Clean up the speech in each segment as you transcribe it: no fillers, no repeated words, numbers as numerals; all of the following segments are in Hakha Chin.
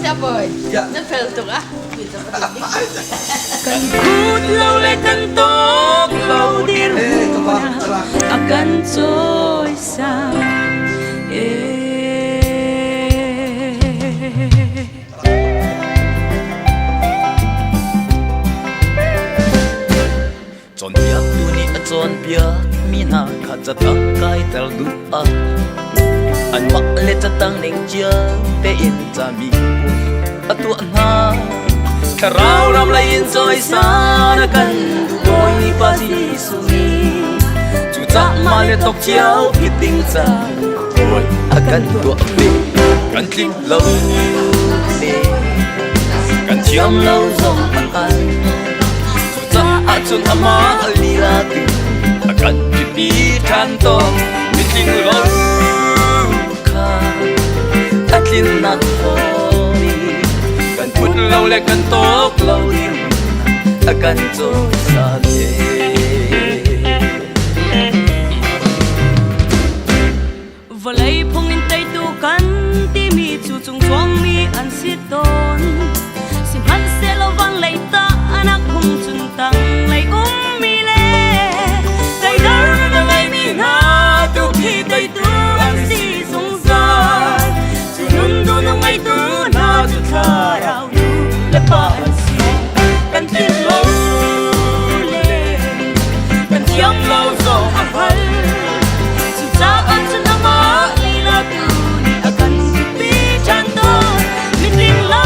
Siabawi, na fel tuk ah. Kan phut lo le kan tawk lo dirhmun ah a kan cawisan. Cawnpiaktu nih a cawnpiak mi hna kha catang kaiter duh ah anmah le catang ning cio tein cami a tuah hna. Thlarau ram lei in cawisan a kan duh Bawipa Jesuh nih. Cucaah mah le tawk cio phit ding caan puai a kan tuah ve. Kan tling lo le kan thiam lo zong a hngal. Cucaah cun amah lila tu a kan pipi ṭhan tawn. Mitling lo kha a tlinnak thawng kan phut lo le kan tawk lo in a kan cawisan te. Vawlei phung in teitu kan timi cu cungcuangmi an si tawn. Sihmanhsehlaw van lei ta anak phung cun tanglei ummi le toidor na ngeimi hna tu khi teitu an si zungzal. Cu nun duh na ngeitu hna cu thlarau nu le pa an si. Kan tlin lo le kan thiam lo zong a hngal. Cucaah cun amah lila tu nih a kan pi ṭhan tawn. Mitling lo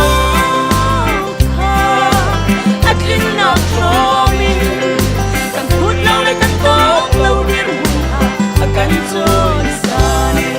kha a tlinnak hrawm in kan phut lo le kan tawk lo dirhmun ah a kan cawisan e.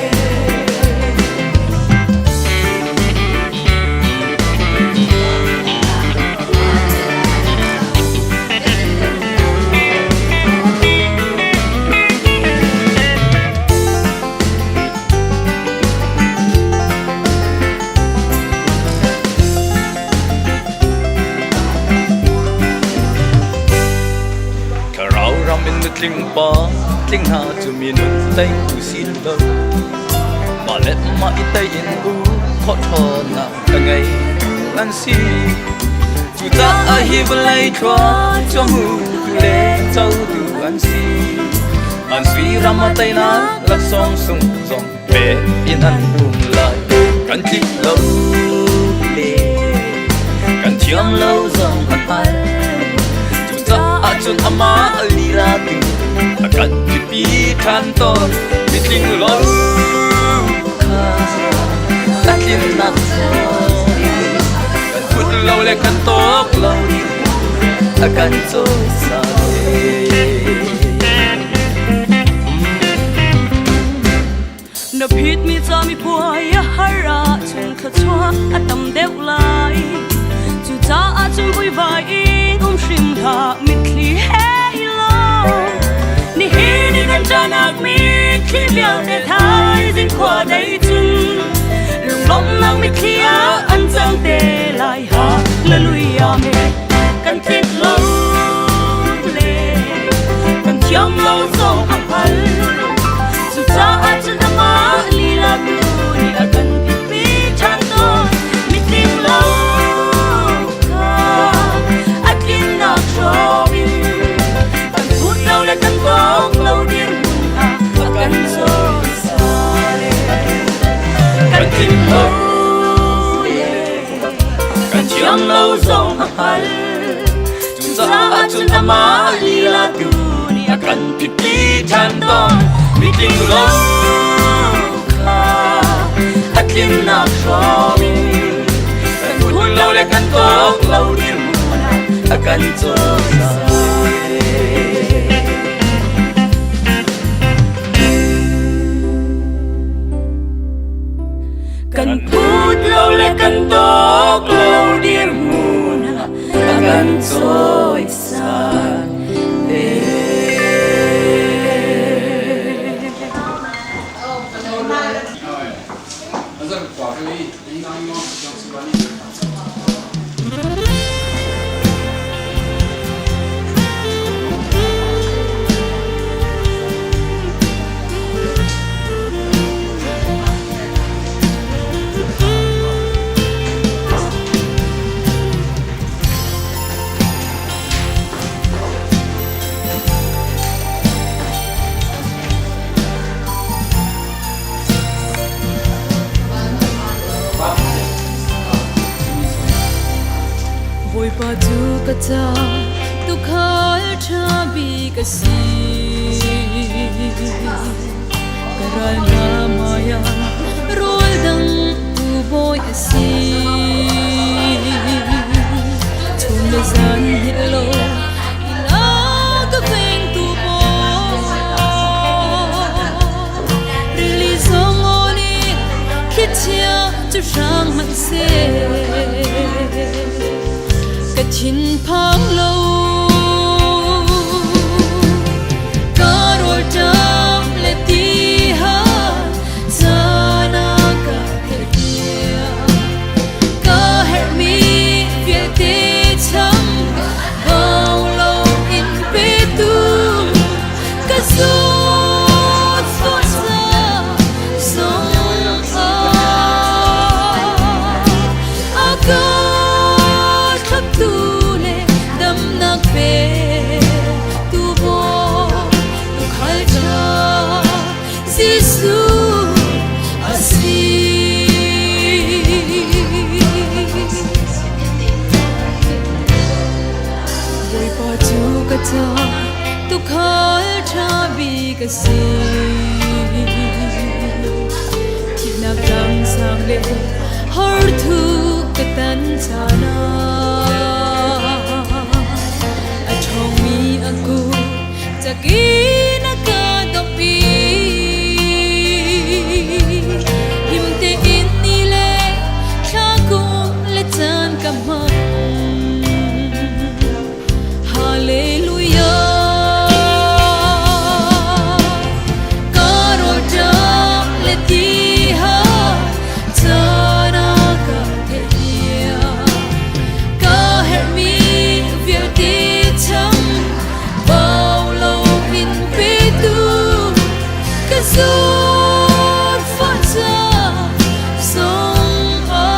Thlarau ram in nutling pa tling hna cu mi nun tei tu si lo. Mah le mah i tei in u khawh ṭhawnnak a ngei tu an si. Cucaah hi vawlei thlua cuang le cotu an si. An sui ram a teinak laksawng sung zong pe in an um lai. Kan tlik lo le kan thiam lo zong a hngal. Cucaah cun amah lila tu a kan pipi ṭhan tawn. Mitling lo kha a tlinnak kan phut lo le kan tawk lo a kan cawisan. Na phitmi camipuai a har ahcun thluachuah a tam deuh lai. Cucaah cun vuivai in um hrim hlah mitthli he i lawm. Nihin i kan ṭahnak mitthli vialte thaizing khua dei cun lunglawmhnak mitthli ah an cang te lai. Hallelujah amen. Kan tlinh lo le kan thiam lo zong a hngal. Cucaah cun amah lila tu nih a kan pipi ṭhan tawn. Mitling lo kha a tlinnak hrawm in kan phut lo le kan bawk lo dirhmun ah a kan cawisan. Kan tling lo Kan thiam lo zong a hngal. Cucaah cun amah lila tu nih a kan pipi ṭhan tawn. Mitling lo kha a tlinnak hrawm in kan phut lo le kan tawk lo dirhmun ah a kan cawisan. Kan phut lo le kan tawk lo dirhmun ah a kan cawisan te. Bawipa cu ka ca tuukhal ṭha bik a si. Ka ral hna hmaiah rawl dang tu bawi a si. Chun le zan hngilh lo in a ka vengtu bawi. Rili zong aw nih thlichia cu hrang hmanhseh ka thinphang lo. Ka rawlṭam le tihal caan ah ka theihpiak. Ka herhmi vialte cham bau loin petu ka zawtfah zong ah a ka thlaptu le damnak petu Bawi tuukhal ṭha Jesuh a si. Bawipa cu ka ca tuukhal ṭha bik a si. Thihnak tlang sang le horthuk ka tan caan ah a ṭhawngmi a kut chakin a ka dawp i him tein ni le thla kum le caan ka hmang. Hallelujah. Ka rawlṭam le tihal caan ah ka theihpiak. Ka herhmi vialte cham bau loin petu ka zawnfah ca zong ah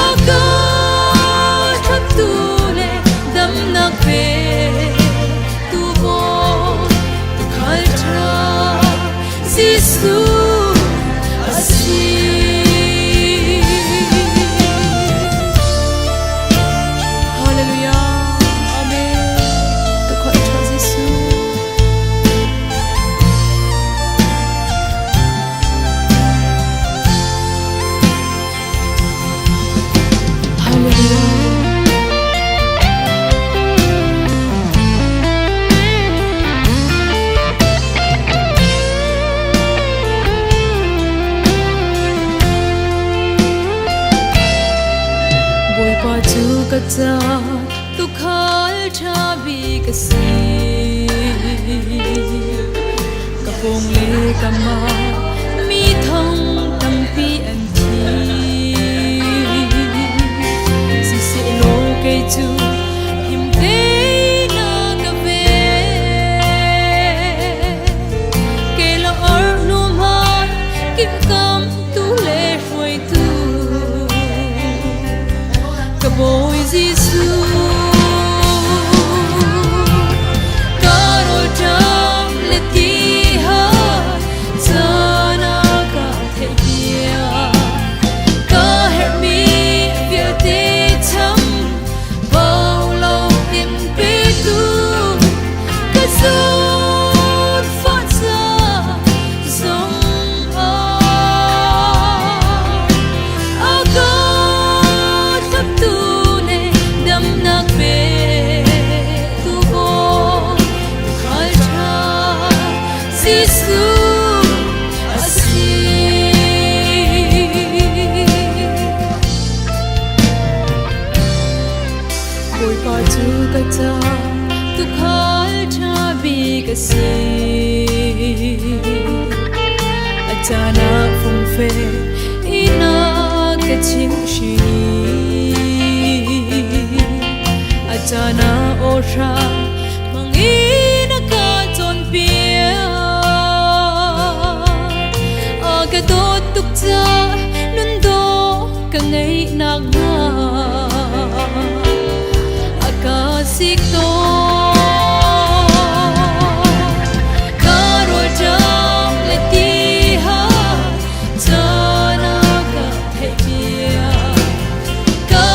a ka thlaptu le damnak petu Bawi tuukhal ṭha Jesuh a si. Hallelujah. Amen. Tuukhal ṭha Jesuh. Hallelujah. Bawipa cu ka ca tuukhal ṭha bik a si. Ka pawng le ka mah mi thong tampi an thi. Sihsehlaw kei cu him tein a ka ven. Ke lo or hnu hmai kimkam tu le hruaitu ka Bawi Jesuh. Ka rawlṭam le tihal caan ah ka theihpiak. Ka herhmi vialte cham bau loin petu ka zawnfah ca zong ah a ka thlaptu le damnak petu Bawi tuukhal ṭha Jesuh a si. Bawipa cu ka ca tuukhal ṭha bik a si. A caan ah fungfe in a ka chimhhrin a caan ah aw hrang hmang in a ka cawnpiak. A ka dawt tuk ca nun dawh ka ngeih nakhnga a ka sik tawn. Ka rawlṭam le tihal caan a ka theihpiak. Ka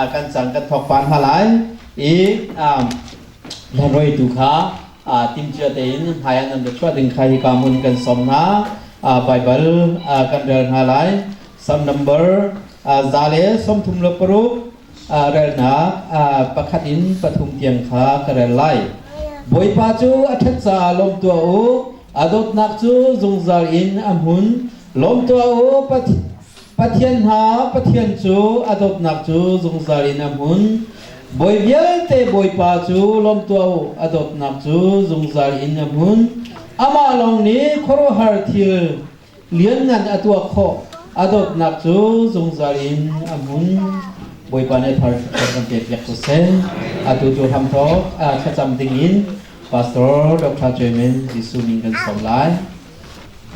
Kan cang kan thawk pan hna lai i hlanroi tu kha timcia tein hmai ah nan ra chuah ding kha hika hmun kan sawm hna. Bible kan rel hna lai. Psalm number 136 relnak pakhat in pathum tiang kha ka rel lai. Bawipa cu a ṭhat caah lawm tuah u, a dawtnak cu zungzal in a hmun. Lawm tuah u, Pathian hna Pathian cu a dawtnak cu zungzal in a hmun. Bawi vialte Bawipa cu lawm tuah u, a dawtnak cu zungzal in a hmun. Amah lawng nih khuaruahhar thil lianngan a tuah khawh, a dawtnak cu zungzal in a hmun. Bawipa nih thar kan pek piak ko seh. Atu cu hramthawk thlacam ding in Pastor Dr. Joyman Jesuh min kan sawm lai.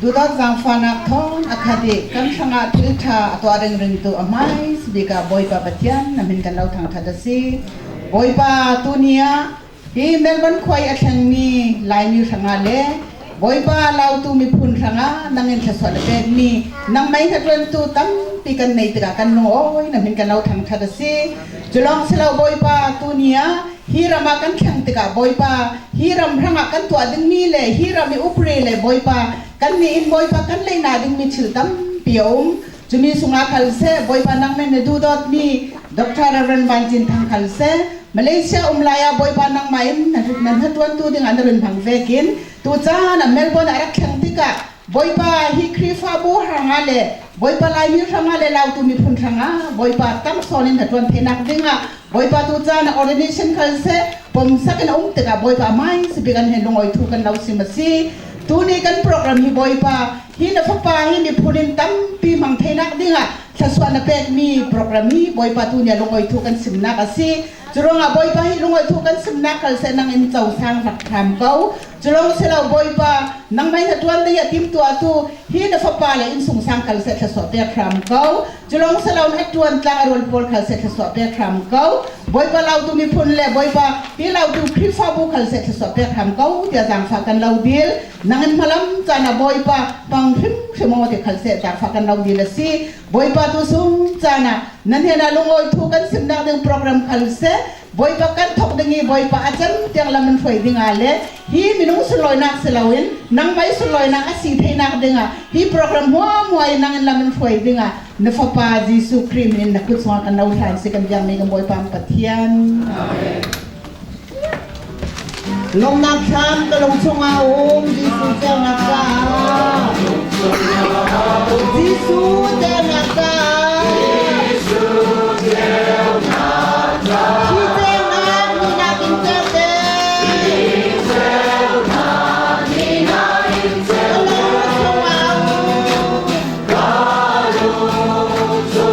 Duhdawt zaangfahnak thawng a khat i kan hrangah thil ṭha a tuah ringringtu a hmai bik ah Bawipa Pathian na min kan lo thangṭhat a si. Bawipa tuni ah hi Melbourne khua i a thlengmi Laimi hrangah le Bawipa Lautu miphun hrangah nang in thluachuah na pekmi nang mei hnatṭuantu tampi kan nei tikah kan lungawi na min kan lo thangṭhat a si. Culawng silo Bawipa tuni ah hi ram ah kan thleng tikah Bawipa hi ram hrangah kan tuah dingmi le hi ram i upri le Bawipa kan nih in Bawipa kan leina dingmi thil tampi a um. Cumi sungah khal seh Bawipa nangmah na duhdawtmi Dr. Reverend Van Cin Thang khal seh Malaysia um lai ah Bawipa nangmah in na hna tuan ding ah na run hmang vekin tu caan ah Melbourne ah rak thleng tikah Bawipa hi Khrihfabu hrangah le Bawipa Laimi hrangah le Lautu miphun hrangah Bawipa tam sawn in na ṭuan thenak dingah Bawipa tu caan ah ordination khal seh pomsak in a um tikah Bawipa mai sibik an hen lungawi thu kan lo sim a si. Tuni kan program hi Bawipa hi na fapa hi miphun in tampi hmang theinak dingah thlasuah na pekmi program hi Bawipa tu nih lungawi thu kan simnak a si. Curuangah Bawipa hi lungawi thu kan simnak khal seh nang in cosang rak hram ko. Culawng silo Bawipa nangmah na tuan ding ah timtuahtu hi na fapa le inn sungsang kal seh thlasua pek hram ko. Culawng silo na tuan tlang a rual pawl khal seh thlasua pek hram ko. Bawipa lautu miphun le Bawipa hi lautu Khrihfabu khal seh thlasua pek hram ko tiah zaangfah kan lo dil. Nang in hmalam caan ah Bawipa pang hrimhrim aw ti khal seh zaangfah kan lo dil a si. Bawipa tu sung caan ah nan hen ah lungawi thu kan simnak ding program khal seh Bawipa kan thawk ding i Bawipa a cem tiang lam in hruai ding ah le hi minung sunlawinak si loin nangmah i sunlawinak a si theihnak ding ah hi program huamhua in nang in lam in hruai ding ah na fapa Jesuh Khrih min in na kut chungah kan lo hlan si kan biakmi kan Bawipa Pathian. Amen. Lawmnak thlam ka lung chungah um Jesuh ceunak caah Jesuh ceunak caah Hi ceunak mi nakin ceu te Ka lung chungah um.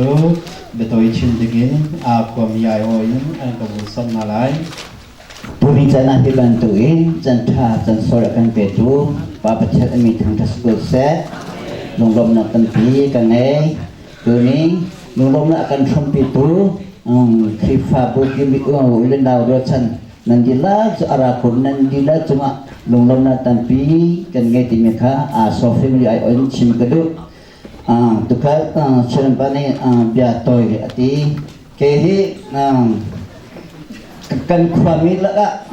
cu biatawi chim dingin khuami aiawh in an ka vun sawm hna lai. Tuni caan ah hi bantukin caan ṭha caan sor a kan petu Pa Pathian a mi thangṭhat si ko seh. Lunglawmhnak tampi ka ngei. Tuni lunglawmhnak a kan hrawmpitu Khrihfabu u le nau rualchan nan dihlak cu a ra kun nan dihlak cungah lunglawmhnak tampi kan ngei timi kha Aso family aiawh in chim ka duh. Tukhat Chinpa nih bia tawi a ti. Kei hi kan khuami lakah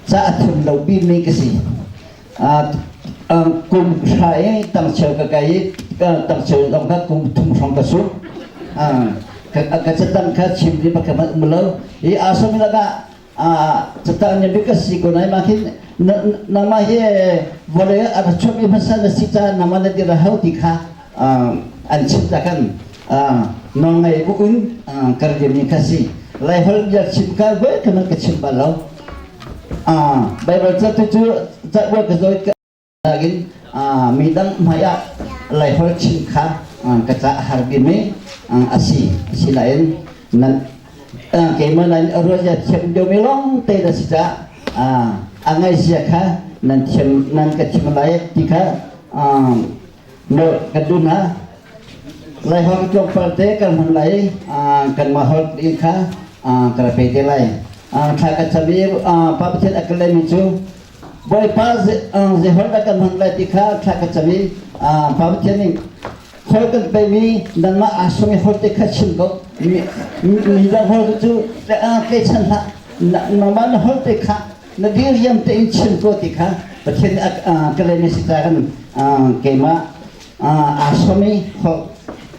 ca a thiam lo bikmi ka si. Kum hra i tangcheu ka kai i tangcheu zong kha kum thum hrawng ka sung. Ka catang kha chim ri pakhat hmanh um lo. Hi aa lakah catang nih bik ka si ko nai ma khin nangmah hi vawlei a ra chuakmi hmasa na si caah nangmah na dir a hau ti kha an chim ta kan nawlngei bu in ka rianmi kha si. Laiholh bia chim kha voi kha ka chim bal lo. Bible ca tu cu ca ka zawi in midang hmai ah Laiholh chim kha ka ca har bimi a si. Asinain nan keimah nan ruahzia thiam deuhmi lawng te na si caah a ngaihzia kha nan thiam nan ka chim lai ti kha nawl ka duh hna. Laiholh tlawmpal te kan hman lai, kanmah holh kha ka ra pe te lai. Thla ka cam i Pa Pathian a ka lehmi cu Bawipa zeihol dah kan hman lai ti kha thla ka cam i Pa Pathian nih hol kan peimi nangmah aa sung i hol te kha chim ko. Mi dang hol cu tlaichan hlah. Nangmah na hol te kha na diriam tein chim ko ti kha Pathian nih ka lehmi si ca kan keimah aa sum i hol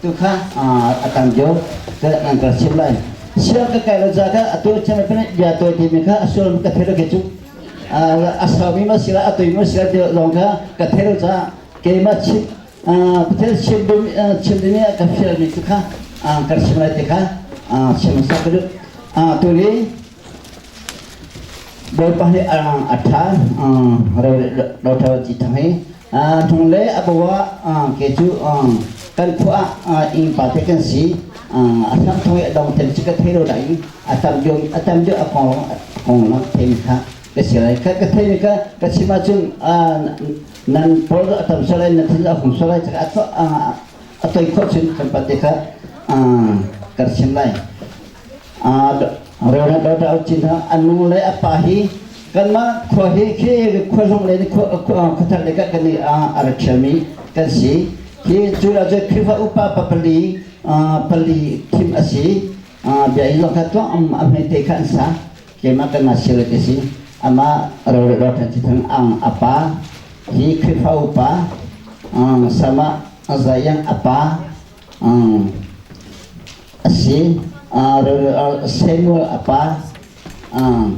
tu kha a tam deuh kan ka chim lai. Siang ka kai lo ca kha atu chim bia tawi timi kha a sullam ka thei lo ke cu. A saumi ma sila a tui ma sila ti lawng kha ka thei caah keimah chim Pathian chim ding chim ding ka fialmi cu kha kan chim lai ti kha chim sa ka duh. Tu ni Bawipa hi a ṭha ro ṭha ci thang hi hnung le a bawa ke cu kan khua ah innpa te kan si. A hram thong i a dong ten cu ka thei lo nain a tam deuh a tam deuh a kong kong lang theimi kha ka si lai. Ka ka theimi kha ka chim ahcun nan pawl a tam sual lai, nan thin a hung sual lai cakah a toi khawh cun kan pate kha kan chim lai. Reverend Dr. Chin ha an nu le a pa hi kanmah khua hi khi khua hlung le khua khuathar le kan i a rak ṭhialmi kan si. Hi cu la cu Khrihfa upa pali pali thim a si. Bia hi zong kha tuah a hmete kha an sa. Keimah kan sial ti si. Amah Reverend Dr. Chin Ang a pa hi Khrihfa upa sama Zayang a pa a si. Samuel a pa,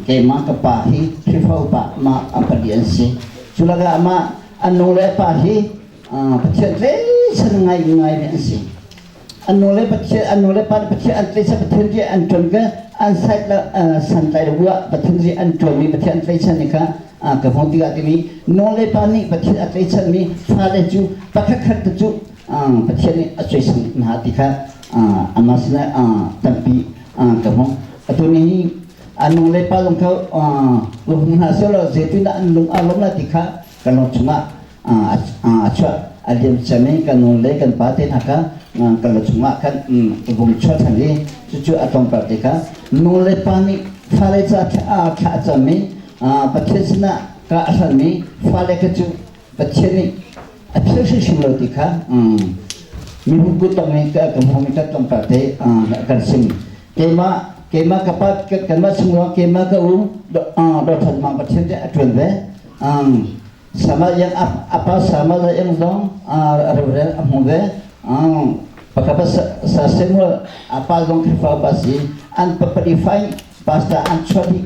keimah ka pa hi Khrihfa upa mah a pali an si. Cu lakah amah an nu le a pa hi Pathian tleisan ngai ngai mi an si. An nu le Pathian an nu le pa Pathian an tleisan Pathian ri an ṭuan ka an sait la santlai lo buah Pathian ri an ṭuan mi Pathian an tleisan ni kha ka hmuh tikah timi nu le pa nih Pathian a tleisan mi fale cu pakhat khat cu Pathian nih a cuaisan hna ti kha amah sinah tampi ka hmuh. Atu ni an lung le pa lung kha hung hna selaw zeitindah an lung aa lawm lai ti kha kan lung chungah a chuah a liam ciami kan nu le kan pa te hna kha kan lung chungah khan vung chuah ṭhan i cucu a tlawmpal te kha nu le pa nih fale ca thla a cammi Pathian sinah ka a hlanmi fale kha cu Pathian nih a philh hrimhrim lo ti kha mibu kut tong i ka hmumi ka tlawmpal te kan sim. Keimah keimah ka pa kanmah chung ruang keimah ka u dothan mang Pathian te a ṭuan ve. Sama yang apa sama la yang zong reverend a hmu ve. Pakapa sa Samuel apa zong Khrihfa upa si an papadi fai pastor an chuah dih.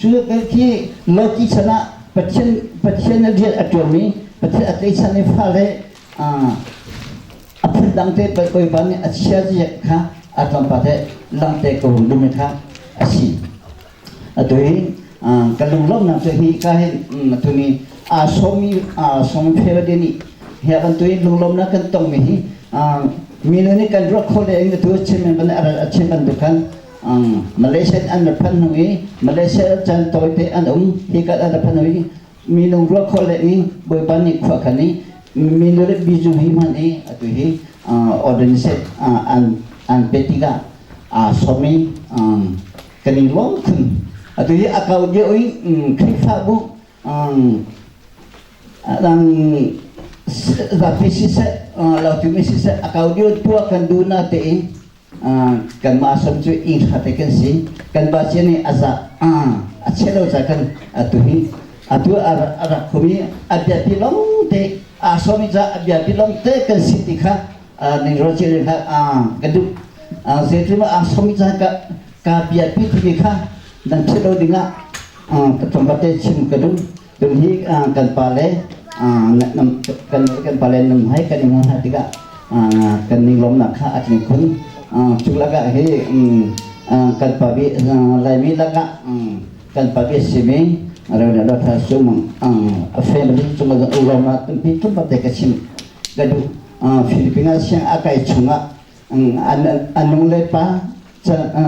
Cu khi Loki chan ah Pathian Pathian a rian a ṭuanmi Pathian a tlaihchan i fale a phundang te Bawipa nih a chia ziak kha a tlawmpal te langte ka hung dumi kha a si. Atu hi ka lunglawmhnak cu hi ka hin atu ni aa sawmmi aa sawm phel de nih hi bantuin lunglawmhnak kan tongmi hi. Mino nih kan ruah khawh le ing tu chim ban a chim bantuk khan Malaysia an ra phan hnu i Malaysia chan tawite an um hi ka an ra phan hnu i minung ruah khawh le ing Bawipa nih khua khan i mino le biju hi hman i atu hi ordinance an an pe tikah aa sawm i kan i lawm khun. Atu hi a kau deuh i Khrihfabu dang zapi siseh lautu mi siseh a kau deuh tuah kan duh na tein kanmah som cu ing te kan si. Kan ba cia nih a za a cheh lo ca kan atu hi atu a rak khumi a biapi long te aa sawmi ca a biapi long te kan si ti kha ning ro cia kha ka duh. Zeitlum aa sawmi ca ka ka biapi ti kha nan cheh lo dingah ka tlawmpate chim ka duh. Tun hi kan pa le kan kan pa le nam hai kan i hna tikah kan ning lawmnak kha a tling khun. Cu lakah hi kan pa bi Laimi lakah kan pa bi simi Reverend Dr. Sumang a family cungah lawmnak tampi tlawmpate ka chim ka duh. Philippines siang a kai chungah an nung le pa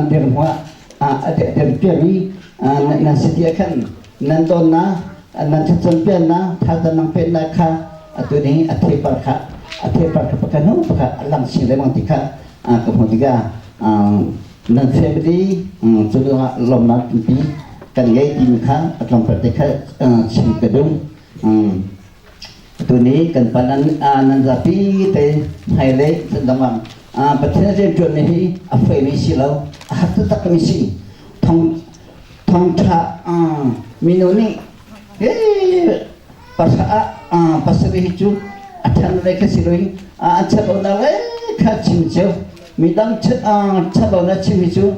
dirhmun ah dirpiami nan si ti ah khan nan tawnnak nan thlacam piannak thazaang nan pennak kha atu ni a theipar kha a theipar kha pakhat hnu pakhat a lang chin lengmang ti kha ka hmuh tikah nan family cu lawmnak tampi kan ngei timi kha a tlawmpal te kha chim ka duh. Tuni kan pa nan nan zapi te hmailei dangam Pathian rianṭuanmi hi a faimi si lo, a har taktakmi si. Thong thongṭha mino nih pasa ah pasarih hi cu a ṭhan le kha si loin an chat lonak le kha chim cio. Midang chat lonak chim hi cu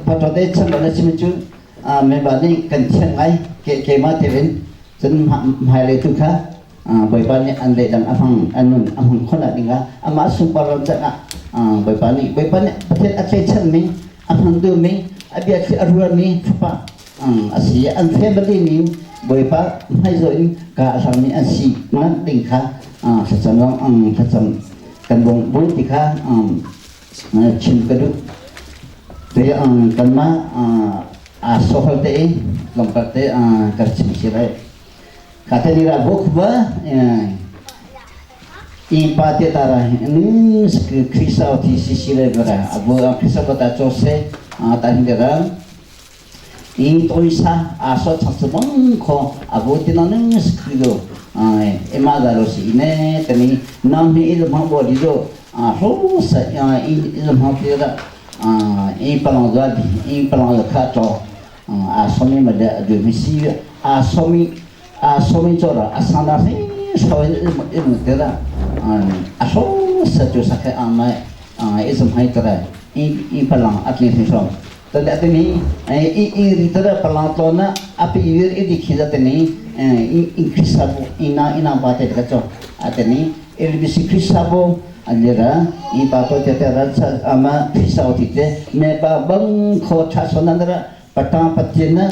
pastor te chat lonak chim hi cu member nih kan thiam ngai keimah telin. Cun hmailei tu kha Bawipa nih an lehdang a hmang an nun a hmang khawh dingah amah sunpar ram ah Bawipa nih Bawipa nih Pathian a tlaichanmi a hmang duhmi a bia thli a rualmi fapa a si. An family ning Bawipa hmaizawh in ka a hlangmi an si ngan ding kha thlacam zong thlacam kan bong bu ti kha chim ka duh. Te kanmah a sohol te i longkar te kan chim si lai. Kha te ni ra buk ba i pa te tara ni Krista thi si si le bara abu Krista bata chose ta hin ra i toisa a so chak chu bang kho abu ti na ning skrido ema da ro si ne tani nam hi il ma bo di do a ho sa i il ma ti ra i palong za di i palong kha to a somi ma de du mi si a somi a somi cho ra a sa na si so il te ra a so sa chu sa khe a mai i zum hai tara i palang atli si so tadi atini i i ri tara palang to na api ir i dikhi da tani i krisabu ina ina ba te ka cho atani LBC krisabu alira i pa to te te ra ama krisau ti te me ba bang kho tha sonan ra patang patien na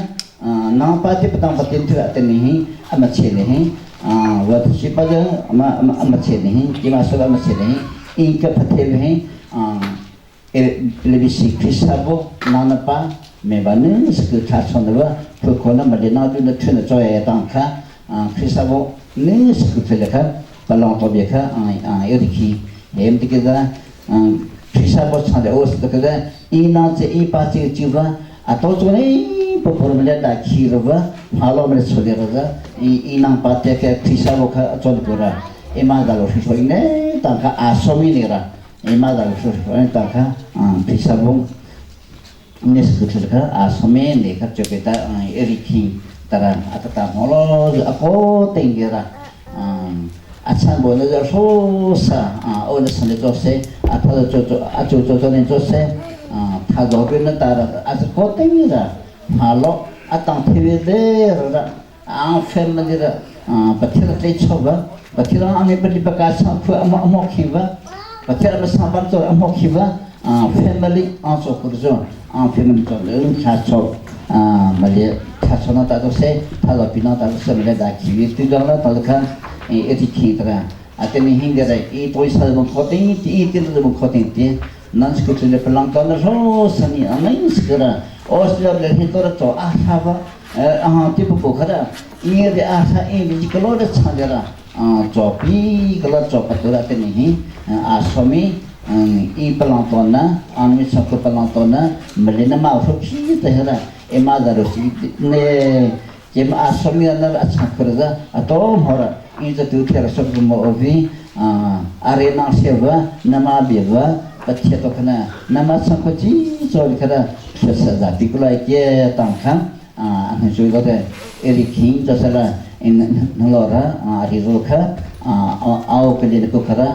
nang pa ti patang patien tu atani hi ama che ne hi wa si pa ama ama che ne hi ki ma so ama che ne hi in ka phathel hi LBC Kristabo nanapa me ba ne sk tha chon ba phu ko na ma le na du na thu na choy tang kha Kristabo ne sk thele kha palong to be kha a e ki hem ti ke da Kristabo chan de os de ke i na che i pa che chi ba a to chu nei po por me da khi ro ba halo me chole ro da i nang pa te ke Kristabo kha chon pura e ma da lo shi ne tang kha a somi ne ra ima da su ta kha phisa bung nes ku kha a some ne kha choketa eri khi tara atata molo ako tengira a chan bo ne so sa o ne san to se a tha cho cho a cho cho cho ne cho se tha do pe na tara a ko tengira halo atang thiwe de ra ang family ra pathian tlei chova pathian ang bali baka sa khu amo amo khiwa pathian ma sa ban to amo khiwa family ang so kurjo ang family to leung kha cho male tha chona ta to se tha lo pina ta se male da khiwi tu jang la ta kha e ti khi tra. Ateni hing de i toi sal mong khoting ti i tin mong khoting ti nan sku le palang to na ro sani angai skara Australia le hi to ra to a tha ba a ti pu ko khara i de a tha i bi kalo de cha de ra cho pi kala cho pa to ra te ni hi a somi i palang to na an mi sa ko palang to na melina ma ro phi te hara e ma da ro si ne kem a somi na a cha khur za a to hora i za tu thera sob mo ovi are na seva nama beva pathia to khana nama sang ko chi cho khara sa za ti ko lai ke tang kha a an chu lo de eri khing cho sala in nalora a ri ro kha a ao ke le ko khara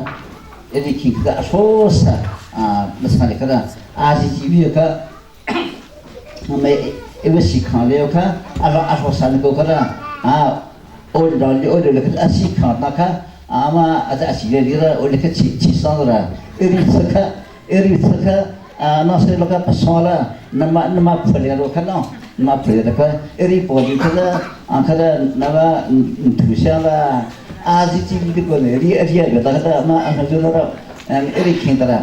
eri khing ka so sa a masale khara a ji ji bi ka မေအဝစီခါလေခါအလောအဟောဆန်ကိုခရာအာအိုဒေါ်လီအိုဒေလခအစီခါတာခအာမအဇအစီလေရာအိုလခချီချီဆောရာအရီစခအရီစခအာနာဆေလကပဆောလာနမနမဖလေရောခနောနမဖလေရခအရီပေါ်ဒီခရာအခရာနဝထူရှာလာအာဇီချီဒီကိုလေရီအရီရတာခမအနဇူလာအရီခင်တရာ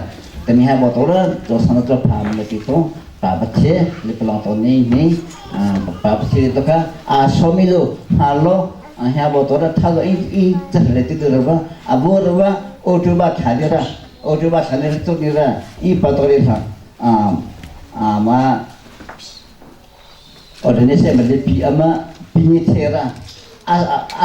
တနိဟဘောတော်တော့ဆနတော့ဖာမလတီတော့ papache le planto ni ni papache to ka a somilo halo ha bo to ra tha i i cha le ti de ba a bo ro ba o tu ba tha de ra o tu ba tha le to ni ra i pa to re tha a a ma o de ne se ma le pi ama pi ni the ra a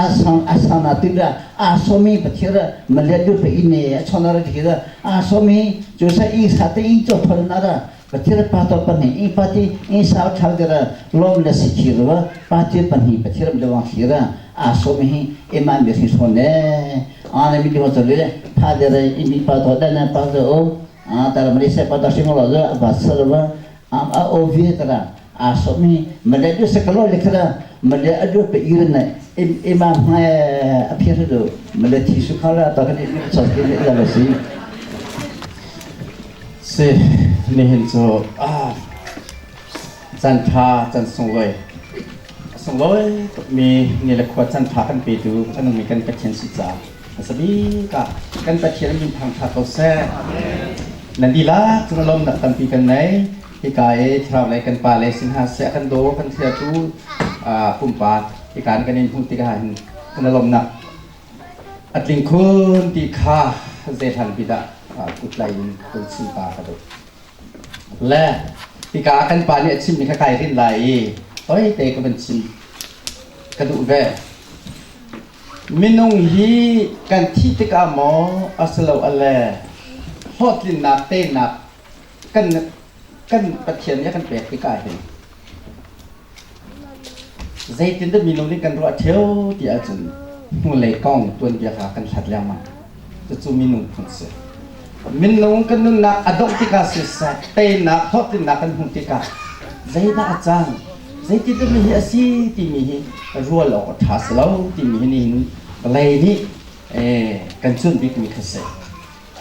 a san a san na ti ra a somi pa the ra ma le du pe i ne a chona ra ti ra a somi jo sa i sa te i cho phal na ra ปาตปนี่อีปาติอีสาวชาวเดระลมเลสิคิรวะปาติปนี่ปฏิรมดวังคิระอาสมิหิเอมันเบสิโซเนอาเนมิดิวจเลพาเดระอิมิปาตดนะปาโออาตารมริเสปาตสิงโลลบาสรวะอามอาโอวีตระอาสมิมเลดุสกโลเลคระมเลอดุปอีรเนอิมามไฮอภิรดุมเลทิสุขาลาตะกันอิสักกิลลาซี Si nihin cu ah chan tha chan sunglawi sunglawi tukmi ni le khua chan tha kan petu anung mi kan Pathian si ca asabi ka kan Pathian min thang tha ko seh nan di la chung lom nak tampi kan nei hika e thlarau lei kan pa le sin ha se kan do kan thia tu a pumpa hikan kan in hung tikah hin kan lom nak atling khun ti kha ze than bida kutlai in kun chim ta ka do le hika kan pa nih a chim mi kha kai rin lai i toi te ka ban chim ka duh ve minung hi kan thi tikah maw asilo ale hlawhtlinnak teinak kan kan Pathian nih kan pek tikah hin zeitin dah minung nih kan ruah theo ti ahcun hnulei kong tuanbia kha kan hlat lengmang. Cucu minung phun si. Minung kan nunnak a dongh tikah siseh, teinak hlawhtlinnak kan hmuh tikah zeidah a cang, zeitin dah mi hi a si timi hi rual awk a ṭha si lo timi hi nihin vawlei nih kan cuanh bikmi kha si.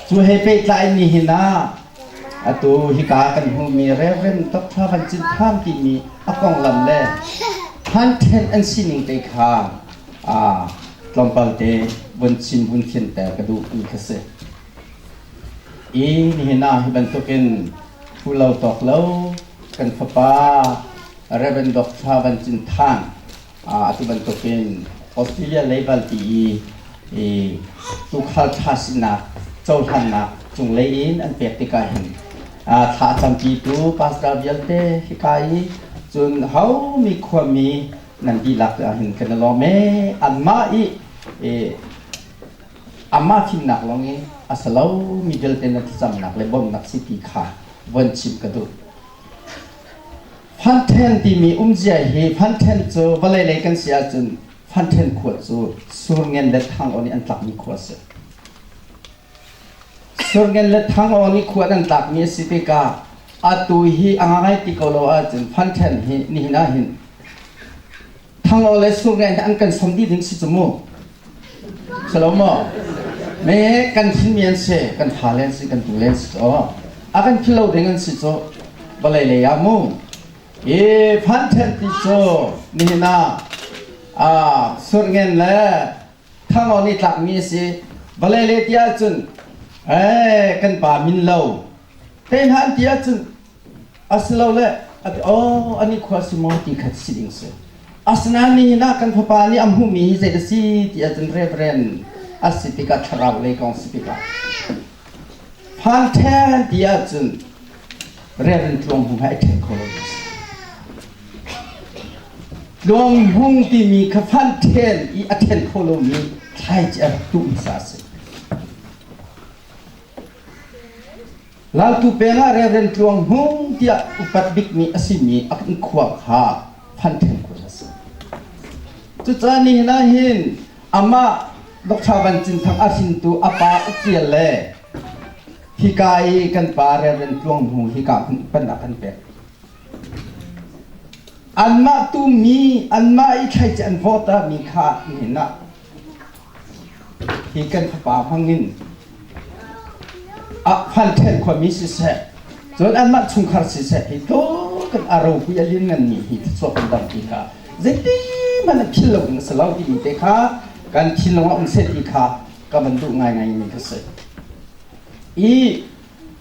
Cu he pehtlai nihin ah atu hika kan hmuhmi Reverend Dr. Van Cin Tham timi a konglam le content an sining te kha tlawmpal te vun chim vun fianter ka duh mi kha si. I nihin ah hi bantukin phu lo tawk lo kan fapa Reverend Dr. Van Cin Thang atu bantukin Australia level ti i tuukhal ṭha sinak cohlannak cunglei in an pek tikah hin thla campitu pastor vialte hika i cun homi khuami nan dihlak ah hin kan i lawm ee. Anmah i amah fimnak lawng i a si lo mi vialte na thlacamnak le bawmhnak si ti kha von chim ka duh. Fanṭhen timi umzia hi fanṭhen cu vawlei lei kan si ahcun fanṭhen khua cu Surngen le Thangaw nih an tlakmi khua a si. Surngen le Thangaw nih khua an tlakmi a si tikah atu hi a ngai ti ko lo ahcun fanṭhen hi nihin ah hin Thangaw le Surngen hi an kan som dih ding si cu mu. Si lo maw? Me kan thinmi an si, kan fale an si, kan tule an si cu. A kan philh lo ding an si cu vawlei lei ah mu. I phan ti cu nihin ah Surngen le Thangaw nih tlakmi a si. Vawlei le ti ahcun ee kan pa min lo te hna an ti ahcun asilole ati aw ani khua si maw ti khat si ding si. Asinain nihin ah kan fapa nih a hmuhmi hi zei a si ti ahcun reverend a si tikah thlarau lei kong si tikah phan ṭhen ti ahcun Reverend Tluang Hmung he ai ṭhen kho lo mi a si. Tluang Hmung timi kha phan ṭhen i a ṭhen kho lomi thlaici a rak tuh hmasa a si. Lautu peng ah Reverend Tluang Hmung tiah upat bikmi a simi a kan khua kha phan ṭhen khua a si. Cucaah nihin ah hin amah Dr. Van Cin Thang a hrintu a pa Uk Tial le hika i kan pa Reverend Tluang Hmung hika hmun upannak kan pek. Anmah tu mi anmah i thlaici an vote ah mi kha nihin ah hi kan fapa hmangin a phan ṭhen khuami siseh cun anmah chungkhar siseh hi tluk kan a ropui a lianngan mi hi thluachuah kan dang ti kha zeiti hmanh an philh lo ding a si lo timi te kha kan thinlung ah um seh ti kha ka van duh ngaingai mi ka si. I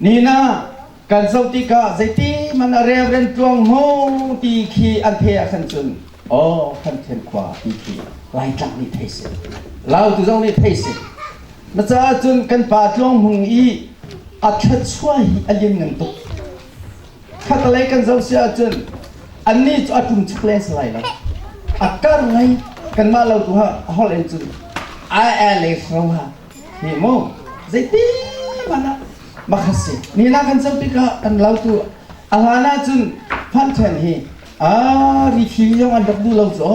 nina kan zoh tikah zeiti hmanh a reverend Tluang Hmung ti khi an the ah khan cun aw kan then khua ti khi Laitlang nih thei si Lautu zong nih thei si na caah cun kan pa Tluang Hmung i a thluachuah hi a lian ngan tuk khatalei kan zoh si ahcun annih cu a ṭum chuk len si lai lo a kar lei kanmah lo tu ha holh in cun ai ai lei hro ha hi mu zeiti hmanh ah makhat si ni na kan zoh tikah kan lo tu a hlan ahcun phan ṭhen hi a rifi zong an rak duh lo cu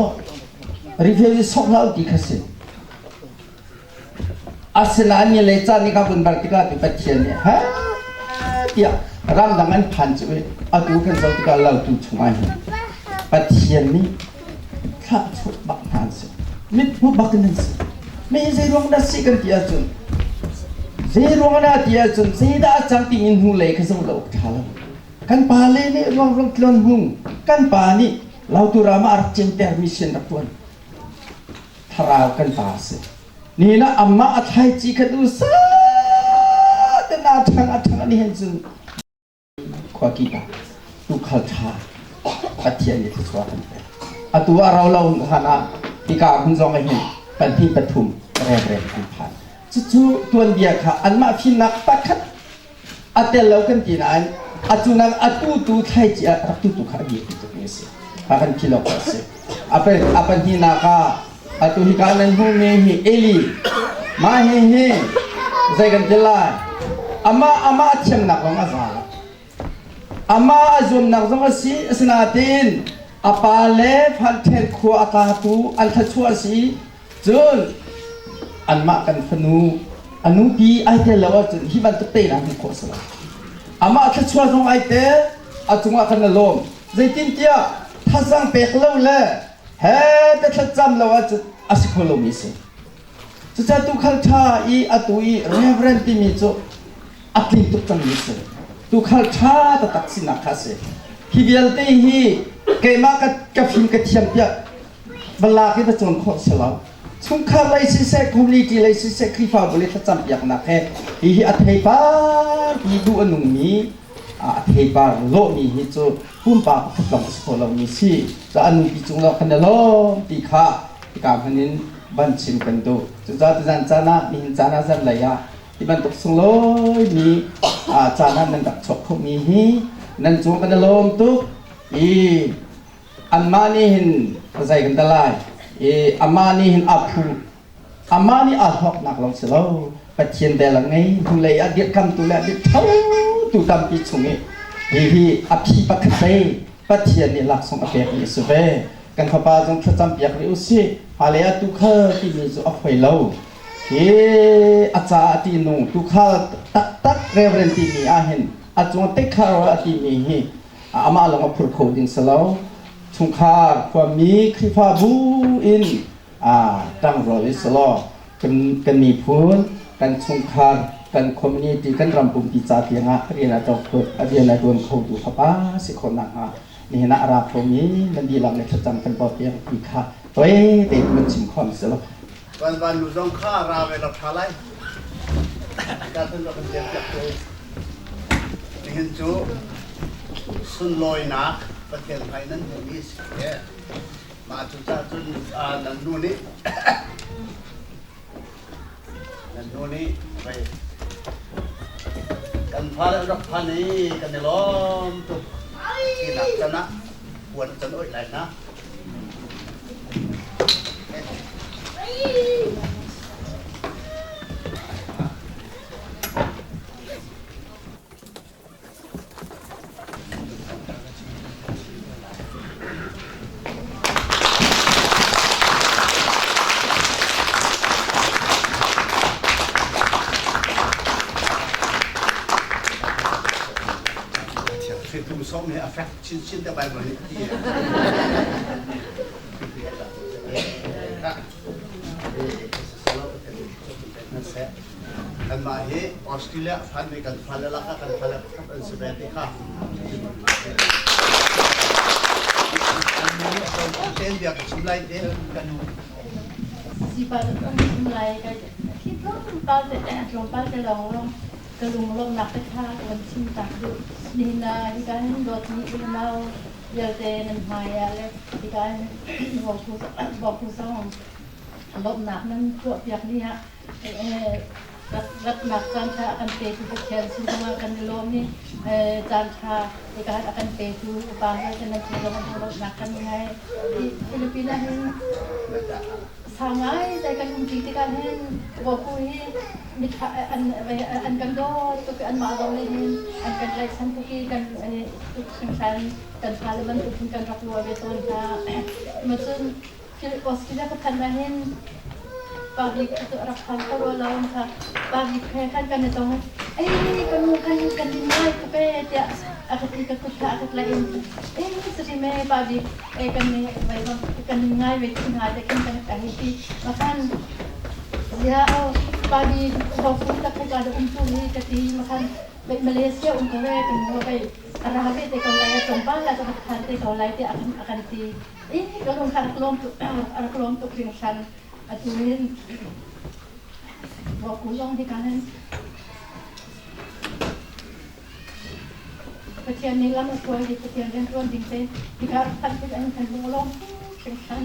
rifi hi sok hlah ti kha si Asinain ni le caan nih ka vun bar tikah tu Pathian nih ha tiah ramdang an phan cu i atu kan zoh tikah lautu chungah hin Pathian nih thlah chuah bak hna an si. Mit hmu bak in an si. Mi hi zei ruang dah si kan ti ahcun zei ruang dah ti ahcun zeidah a cang ti in hnu lei kha zoh lo awk ṭha lo. Kan pa le nih ruang ruang tlon hung kan pa nih lautu ram ah a rak cemter mi sin rak tuan. Thlarau kan pa a si. Nihin ah amah a thlaici kha du sa ten a ṭhang a ṭhang ani hen cun khua kip ah tuukhal ṭha Pathian nih thluachuah kan pek. Atu ah rau lo han ah hika hmun zong ah hin pahnih pathum revreng an phan. Cucu tuanbia kha anmah fimnak pakhat a tel lo kan ti nain atu nak atu tu thlaici ah rak tu tu kha a biapi tuk mi a si. Ha kan philh awk a si. A pahnihnak ah atu hika nan hmuhmi hi Eli mah hi hi zei kan ti lai amah amah a thiamnak zong a za amah a zuamnak zong a si asinain a pa le phan khua a tlatu an thluachuah a si cun anmah kan fanu a nupi ai tel lo ahcun hi bantuk te na hmuh khawh a si lo amah thluachuah zong ai tel a cungah kan i lawm Zeitintiah thazang pek lo le he te thlacam lo ahcun a si kho lomi a si. Cucaah tuukhal ṭha i atu i reverend timi cu a tling tuk cangmi a si. Tuukhal ṭha taktak sinak kha a si. Hi vialte hi keimah ka fim ka thiam tiah balak i va cawn khawh si lo. Chungkhar lei siseh, community lei siseh, Khrihfabu lei thlacam piaknak he hihi a theipar ti duh a nungmi a theipar lawhmi hi cu pumpak pakhat lawng a si kho lomi si. Ca a nupi cung lawng kan i lawm ti kha hika hman in van chim kan duh. Cucaah tuzan caan ah nihin caan ah zanlei ah hi bantuk sunglawimi caan ah nan rak chuak khomi hi nan cung kan i lawm tuk i anmah nih hin zei kan ti lai i amah nih hin a phu Amah nih aa hlawknak lawng si lo, Pathian vel a ngei, hnulei ah dirhkamtu le a dirhṭhotu tampi chung i hihi a phi pakhat te Pathian nih laksawng a pekmi a si ve. Kan fapa zong thlacam piak rih u sih. Hmailei ah tuukhal timi cu a foi lo. Hi a caah ṭihnung tuukhal taktak reverend timi ahhin a cung tekhar a timi hi amah lawng a phur kho ding si lo. Chungkhar, khuami, Khrihfabu in ṭangrual i selaw kan miphun, kan chungkhar, kan community, kan ram pumpi ca tiangah rian a rian a ṭuan khotu fapa si khawh nakhnga nihin ah a ra khomi nan dihlak le thlacam kan bawmh ti kha toe tein kan chim khawh si lo. Van nu zong kha ra ve la ṭha lai. Ka tun rak kan tiam piak ko. Nihin cu sunlawinak Pathian hmai nan hmuhmi si e. Mah cu cah cun nan nu nih nan nu nih vei kan fale rak phan i kan i lawm tuk tinak can ah puan can oih lai na. Tum som hi a fek chinchin te Bible nih a ti. Kanmah hi Australia phanmi kan fale lakah kan fale pakhat an si ve ti kha ten bia ka chim lai te kan nu. Sipa kan chim lai ka thi tlawmpal te tlawmpal te lawng lawng ka lunglawmhnak te kha ka van chim tak duh. Nihin ah hika hin dawtmi unau vialte nan hmai ah le hika hin Bawku zong lawmhnak nan tuahpiak ni ah ratnak caan ṭha a kan petu Pathian sin zongah kan i lawm i caan ṭha hika hin a kan petu upa vialte nan cung zongah lawmhnak kan ngei. Philippines ah hin sau ngai te kan umṭi tikah hin Bawku hi mitha an kan dawt tuk i anmah zong nih hin an kan tlaihchan tuk i kan tuk hringhran kan fale bantuk hin kan rak ruah ve tawn hna. Macun Australia ka phanh ah hin public cu a rak phan kho rua lo kha public he khan kan i tong i ei ka nu khan kan in ngai tuk ee tiah a ka ti ka kut kha a ka tlaih in ei sari me public e kan ni vai kan in ngai ve ti hna te khin kan ka hei ti ma khan zia o public bo fu tak ka da um tu hi ka ti ma khan Malaysia um ko ve kan nu kai ara ve te ko lai tlawmpal la ka khan te ko lai te a kan ti i ka lung kha rak lawm tuk rak lawm tuk hringhran atu hin Voku zong hi kan Pathian nih lam a hruai i Pathian rianṭuan ding te hika rak phanh tik an kan lung a lawm hringhran.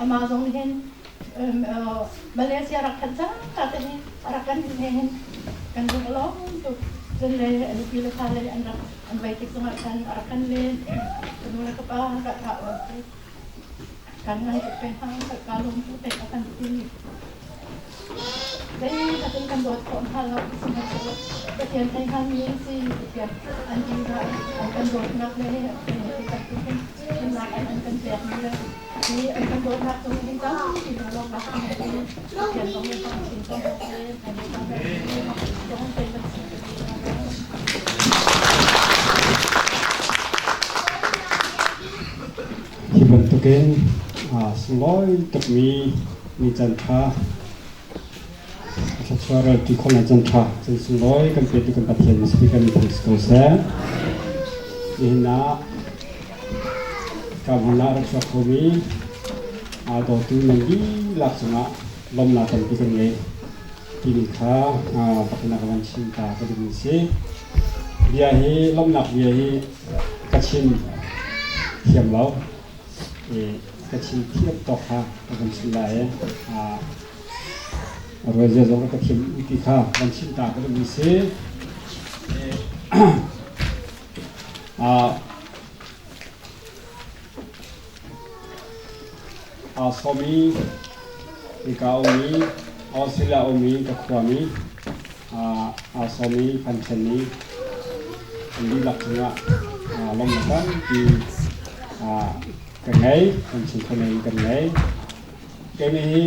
Amah zong hin Malaysia rak phanh cang ka te hi rak kan he hin kan lung a lawm tuk. Cun le a nupi le fale an rak an vai tik zongah khan a rak kan len. Ka nu le ka pa ka thah kan ngai tuk pe hna ka lung tu te ka kan ti. Zeitin kan dawt khawh hna lo sihmanhsehlaw Pathian thei hngalmi an si. Pathian an duhdah an kan dawtnak le bantukin an kan pekmi le hi an kan dawtnak cung hin tampi lunglawmhnak kan ngei i Pathian zong nih kan chin ko hna seh. Hi bantukin sunglawi tukmi ni caan ṭha thluachuah ralṭi khawhnak caan ṭha cun sunglawi kan petu kan Pathian mispi kan thang si ko seh. Nihin ah ka hmun ah rak chuak khomi aa dawtu nan dihlak cungah lawmhnak tampi kan ngei timi kha pakhatnak ka van chim ta ka duhmi si. Bia hi lawmhnak bia hi ka chim thiam lo. Ka chim thiam tawk kha ka van chim lai i rualzia zong ka thiam ti kha van chim ta ka duhmi si. Aa sawmi, hika ummi, Australia ummi ka khuami, aa sawmi Phanṭhen nih an dihlak cungah lawmhnak tampi ka ngei, kan chungkhar in kan ngei. Keimah hi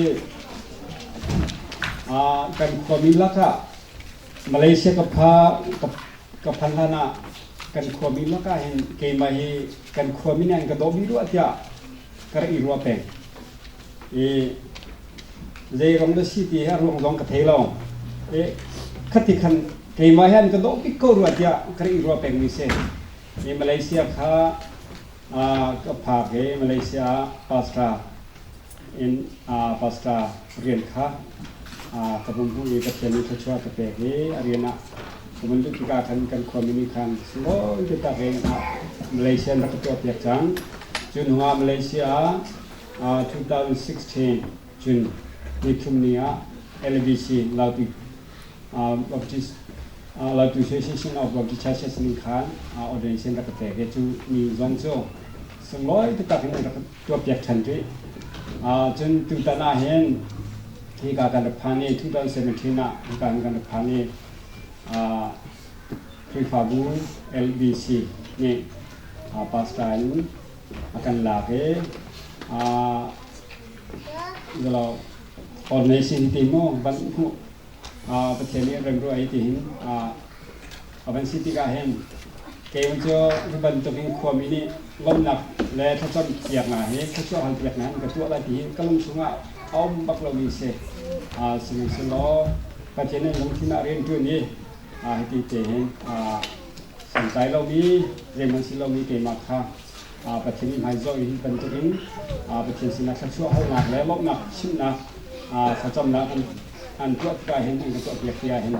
kan khuami lakah Malaysia ka pha ka phan hlan ah kan khuami lakah hin keimah hi kan khuami nih an ka dawh bik rua tiah ka rak i ruah peng. I zei rong dah si ti hi a ruang zong ka thei lo. I khati khan keimah hi an ka dawh bik ko rua tiah ka rak i ruah pengmi si. I Malaysia kha ka phak i Malaysia ah pastor in pastor rian kha Ka vung hmuh i Pathian nih thluachuah ka pek i a rian ah ka vun luh tikah khan kan khuami nih khan sunglawi taktak in Malaysia an rak ka tuahpiak cang. Cu hnu ah Malaysia ah 2016 cun nithum ni ah LBC Lautu Baptist Lautu Association of Baptist Churches nih khan ordination rak ka pek i cu ni zong cu sunglawi taktak in an rak tuahpiak ṭhan rih. Cun tutan ah hin hika kan rak phan i 2017 ah hika hin kan rak phan i Khrihfabu LBC nih pastor in a kan lak i ordination ti mu van hmuh Pathian nih remruah i tihin a van si tikah hin kei cu hi bantukin khuami nih lawmhnak le thlacam piaknak hi thluachuah hal piaknak in ka tuah lai ti hi ka lung chungah a um bak lomi si. Sihmanhsehlaw Pathian nih lungthin ah rian ṭuan i hiti te hin santlai lomi zeihmanh si lomi keimah kha Pathian nih hmaizawh i hi bantukin Pathian sinah thluachuah halnak le lawmhnak chimhnak thlacamnak an tuah tikah hin an ka tuahpiak ti ah hin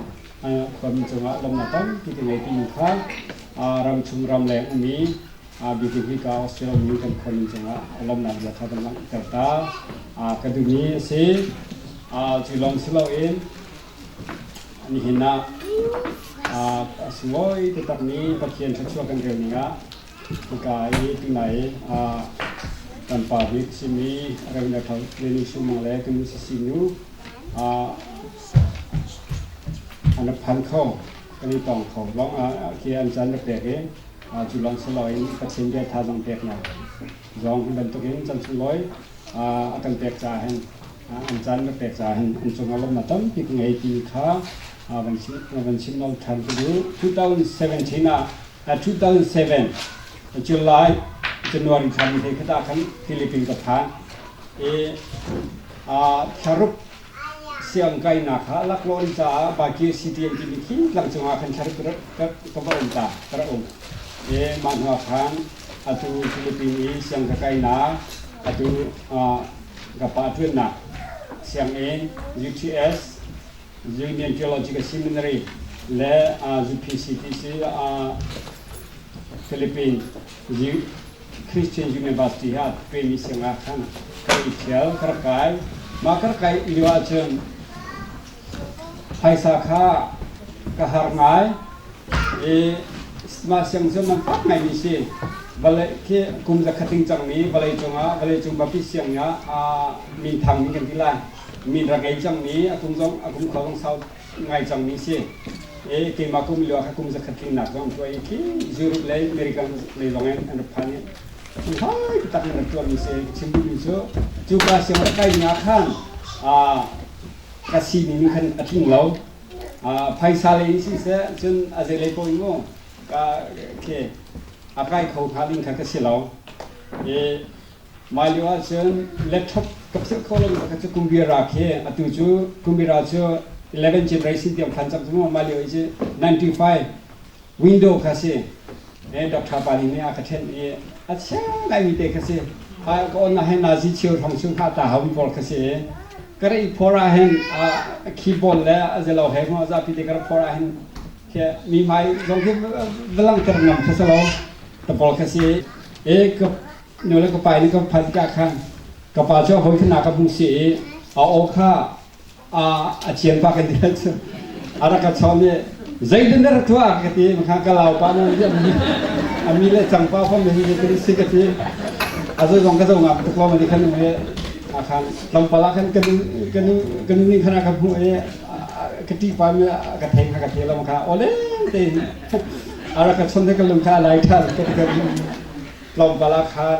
khuami cungah lawmhnak tampi ka ngei timi kha ramchung ramleng ummi bikin hika Australia ummi kan khuami cungah lawmhnak bia kha kan langhter ta ka duhmi a si. Cu lawng si loin nihin ah a sunglawi taktakmi Pathian thluachuah kan rel ning ah hika i tunai kan pa bik simi Reverend Dr. Lenny Sumang le kan nu Sisi nu an rak phan kho kan i tong kho lawng ah khi an caan rak pek i cu lawng si loin Pathian bia thazaang peknak zong hi bantukin chan sunglawi a kan pek caah hin an caan rak pek caah hin an cungah lawmhnak tampi ka ngei ti kha van chim lo ṭhan ka duh. 2017 ah 2007 July January thla ni hlei khat ah khan Philippines ka phan i thlaruk siang kainak kha laklawh in caah Baguio City an timi khi tlang cungah khan thlaruk ka va um ta ka rak um i mah hnu ah khan atu Philippines i siang ka kainak atu ka pa ṭuannak sianginn UTS Union Theological Seminary le UPCTC Philippines Christian University ah tuahmi siang ah khan ka i ṭhial ka rak kai. Mah ka rak kai lio ahcun phaisa kha ka har ngai i mah siang cu man fak ngaimi si. Vawlei khi kum zakhat ding cangmi vawlei cungah vawleicung Baptist sianginn ah minthangmi kan ti lai. Min rak ngei cangmi a kum zong a kum khua zong sau ngai cangmi si. E keimah kum lio ah kha kum zakhat tlingnak zong tuah i khi Europe le American lei zong in an rak phan i hai taktak in rak tuahmi si. Ka chim duhmi cu cuka siang rak kai ning ah khan ka sining ning khan a tling lo. Phaisa lei in siseh cun a zeilei paoh in mu ka khi a kai kho hnga ding kha ka si lo. I Mah lio ahcun laptop ka philh kho lomi pakhat cu Kumbira khi atu cu Kumbira cu 11 generation tiang phan cang cu mu mah lio i cu 95 window kha si. Eh Dr. Pa nih a ka ṭhenh i a chia ngaimi te kha si. Ka on ah hin nazi cheu hrawng chung kha ta haumi pawl kha si. Ka ra i phor ah hin keyboard le a zelo he mu zapi te ka ra phor ah hin khi mi hmai zong khi va langhter ngam kha si lo. Ta pawl kha si. E ka nu le ka pa nih ka phan tikah khan ka pa cu a hawi khan a ka hmuh si i a aw kha a thian pa kan ti cu a rak ka chawn i zeitin dah rak tuah ka ti kha ka lau pa na a mi le cang pa fam hi kan si ka ti a zo zong ka zo ngam tuk lo ma khan e a khan tlawmpal ah khan kan kan kan ning khan ka hmuh i ka ti pa mi ka thei kha ka thei lo kha ole te a rak ka chon te ka lung kha lai than ka ti ka tlawmpal ah khan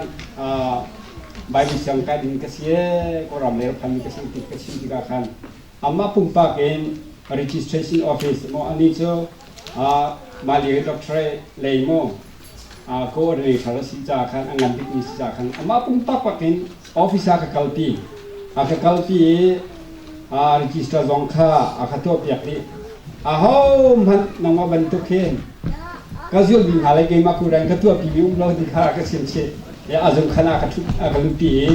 Bible siang kai ding ka si ee Kawlram lei rak phanmi ka si ti ka chim tikah khan amah pumpak in registration office maw ani cu mah lio doctorate lei maw coordinator a si caah khan a ngan bikmi si caah khan amah pumpak pak in office ah ka kalpi a ka kalpi i register zong kha a ka tuahpiak dih aho hmanh nangmah bantuk hin ka zulmi hna le keimah kuran ka tuahpi mi um lo ti kha ka chim chih a zung khan ah ka ṭhut a ka luhpi i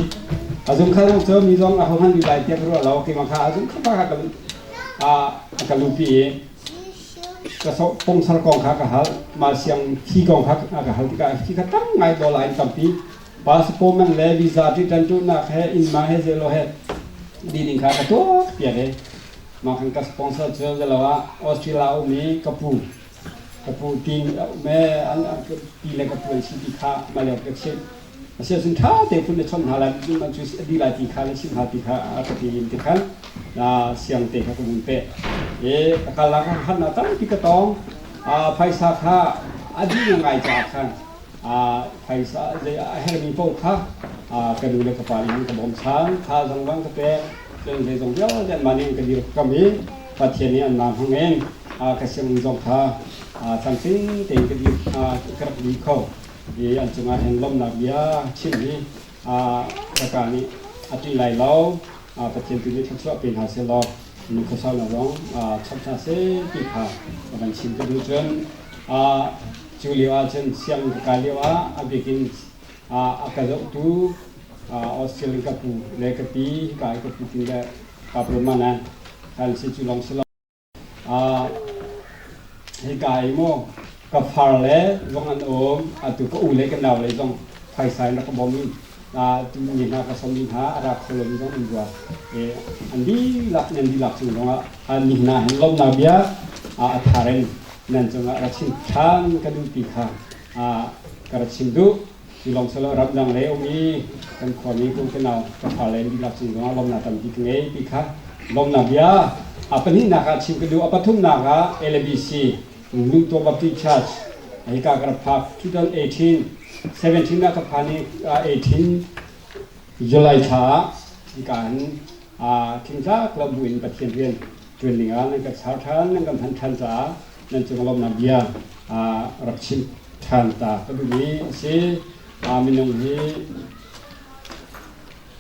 a zung khan cu mi zong aho hmanh lut lai tiah ka ruah lo keimah kha a zung kha pa kha ka lut. A ka lupi i ka pungsar kong kha ka hal. Mah siang thi kong kha ka hal tikah thi kha tam ngai dollar in tampi passport man le visa ti tan tu nak he inn ma he zelo he di ding kha ka tuak piak i mah kan ka sponsor cu zelo ah Australia um i ka pu ka pu tin me an pi le ka pu an si ti kha ma leo ka chimh. A si ahcun ṭha te phun na chawnh hna lai cu a di lai ti kha na chimh hna ti kha a ka ti in ti khan siang te kha ka vun peh i ka kal ah harnak tampi ka tong. Phaisa kha a dih ngai caah khan phaisa zei a hermi paoh kha ka nu le ka pa nih an ka bawmchan kha zong bang ka pek. Cun zeizong vialte anmah nih an ka dirkamh i Pathian nih anmah hmang in ka sianginn zong kha tlamtling tein ka dir ka rak dih kho i an cungah hin lawmhnak bia chim hi ka ka nih a ṭih lai lo. Pathian tu nih thluachuah pe hna seh law nu khuasaunak zong chap hna seh ti kha ka van chim ka duh. Cun cu lio ah cun sianginn ka kai lio ah a bik in a ka zohtu Australian ka pu le ka pi hika i ka pu ti le ka pu man kan si cu lawng si lo. Hika i maw ka far le zong an um, atu ka u le ka nau le zong phaisa in rak ka bawm i tu ni hna ka som ni hna a ra kho lomi zong an ruat i an dihlak nan dihlak cung zongah ni hna hin lawmhnak bia a thar in nan cungah ra chim ṭhan ka duh ti kha ka ra chim duh. Cu lawng si lo, ramdang lei um i kan khuami kum ka nau ka fale an dihlak cung zongah lawmhnak tampi ka ngei ti kha lawmhnak bia a pahnihnak ah chim ka duh. A pathumnak ah LABC Lungtuah Baptist Church hika ka rak phak 2018 17 ah ka phan i 18 July thla ah hika hin thingtlak lo buin Pathian rian ṭuan ding ah nan ka char ṭhan, nan kan hman ṭhan caah nan cung lawmhnak bia rak chim ṭhan ta ka duhmi a si.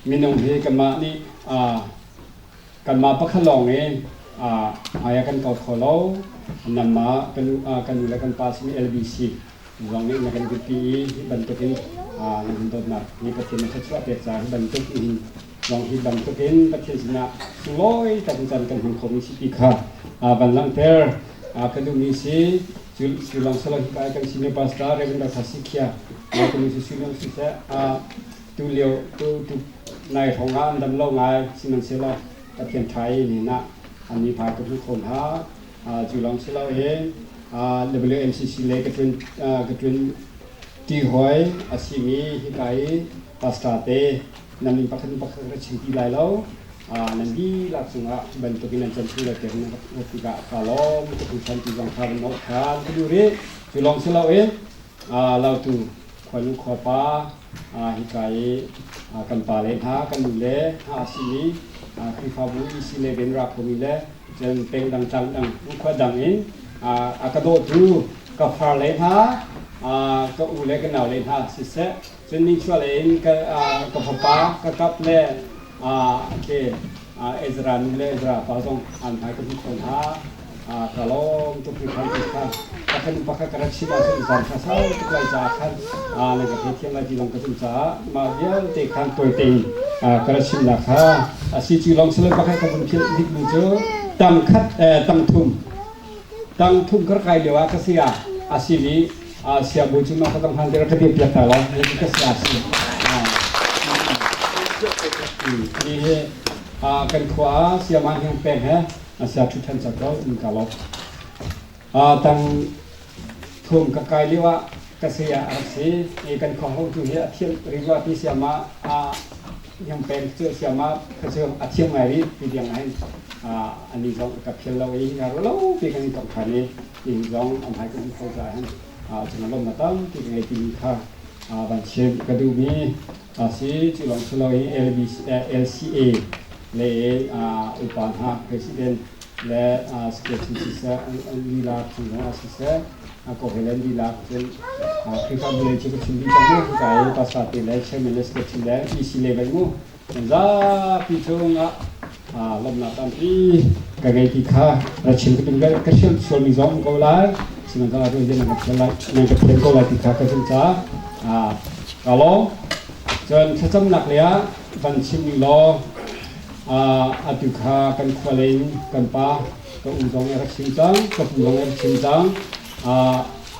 Minung hi kanmah nih kanmah pakhat lawng in hmai ah kan kal kho lo. Nanmah kan nu le kan pa simi LBC zong nih na kan dirpi i hi bantukin nan kan dawtnak hi Pathian na thluachuah pek caah hi bantuk in zong hi bantukin Pathian sinah sunglawi tak in caan kan hmang khomi si ti kha van langhter ka duhmi si. Cu lawng si lo, hika kan senior pastor Reverend Dr. Sikhia kan si si siseh tu lio tu tu nai hrawng ah an dam lo ngai, sihmanhsehlaw Pathian ṭha i ni na an ni phai ka hmu kho hna. Cu lawng si lo in WMCC le ka ṭuan ka ṭuan ṭi hoi a simi hika i pastor te nan min pakhat pakhat ka chim ti lai lo. Nan dihlak cungah bantukin nan chan chung le te nan rak tikah ka lawm ka hringhran ti zong kha van nawl ṭhan ka duh rih. Cu lawng si loin Lautu khuanu khuapa hika i kan pa le hna kan nu le hna a simi Khrihfabu EC le Venra khuami le cun peng dang tlang dang khua dang in a ka dawtu ka far le hna ka u le ka nau le hna siseh, cun ningchuah lei in ka fapa ka kap le ke Ezra nu le Ezra pa zong an hmai ka hmu kho hna. Ka lawm tuk hringhran ti kha pakhat pakhat ka rak chim ahcun zan kha sau tuk lai caah khan nan ka theithiam lai ti lawng ka zumh caah mah vialte khan tawite in ka rak chimnak kha a si. Cu lawng si lo, pakhat ka vun philh bikmi cu tang khat tang thum tang thum ka rak kai lio ah ka saya a simi siangbawi cu ma ka tong han te rak ka dir piak ta lo ka saya si ni hi kan khua ah siama hiang peng he sia ṭhu ṭhan cak ko in ka lo. Tang thum ka kai lio ah ka saya a rak si i kan khua ho tu hi a thiam riwa ti siama hiang peng cu siama ka cu a thiam ngai ri ti tiang hin ani zong ka phil lo i nga ro lo pi kan tong ṭhan i inn zong an hai kan kho ca hin cun lawmnak tampi ka ngei timi kha van chim ka duhmi a si. Cu lawng si lo i LCA le upa hna president le secretary siseh lila chung zong ah siseh Kohelen lila cun Khrihfabu lei cu ka chim dih cang mu. Hika i pastor te le chairman le secretary le EC level mu zapi cungah lawmhnak tampi ka ngei ti kha ra chim ka tum. Ka hrilh sualmi zong ko lai, sihmanhsehlaw atu nan ka thiam lai, nan ka thiam ko lai ti kha ka zumh caah ka lawm. Cun thlacamnak lei ah van chim ning law. Atu kha kan khua lei in kan pa ka u zong rak chim cang, ka pu zong rak chim cang.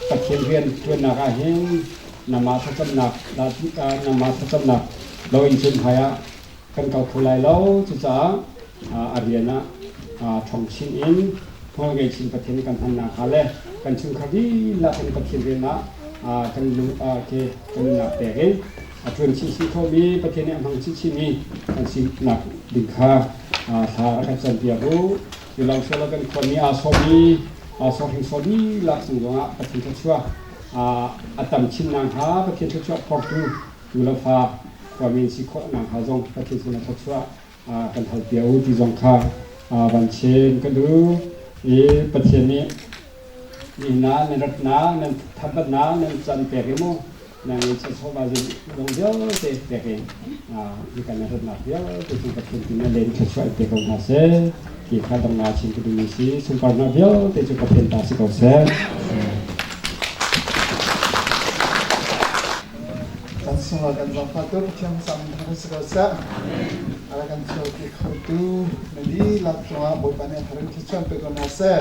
Pathian rian ṭuannak ah hin nangmah thlacamnak nangmah thlacamnak lo in cun hmai ah kan kal kho lai lo. Cucaah a rian ah ṭhawng chin in hmualngei chin Pathian kan hmannak hnga le kan chungkhar dihlak in Pathian rian ah kan lung ke kan nunnak pek in a ṭuan chinchin khomi Pathian nih a hmang chinchinmi kan sinak ding kha thla rak kan campiak u. Cu lawng kan khuami aa sawmi aa sawh hringsor dihlak cung zongah Pathian thluachuah a tam chin nakhnga Pathian thluachuah phortu tu le fa khuami an si khawh nakhnga zong Pathian sinah thluachuah kan hal piak u ti zong kha van chim ka duh i Pathian nih nihin ah nan ratnak nan thabatnak nan can pek i mu nan i chawva zong vialte pek in kan ratnak vialte cu Pathian tin a len thluachuah in pe ko hna seh ti kha dongna chim ka duhmi si. Sunparnak vialte cu Pathian ta si ko seh. Kan sungah kan zangfah tu Pathian sam thang si ko seh. Ala kan chuaki khotu na dihlak cungah Bawipa nih harin thluachuah pe ko hna seh.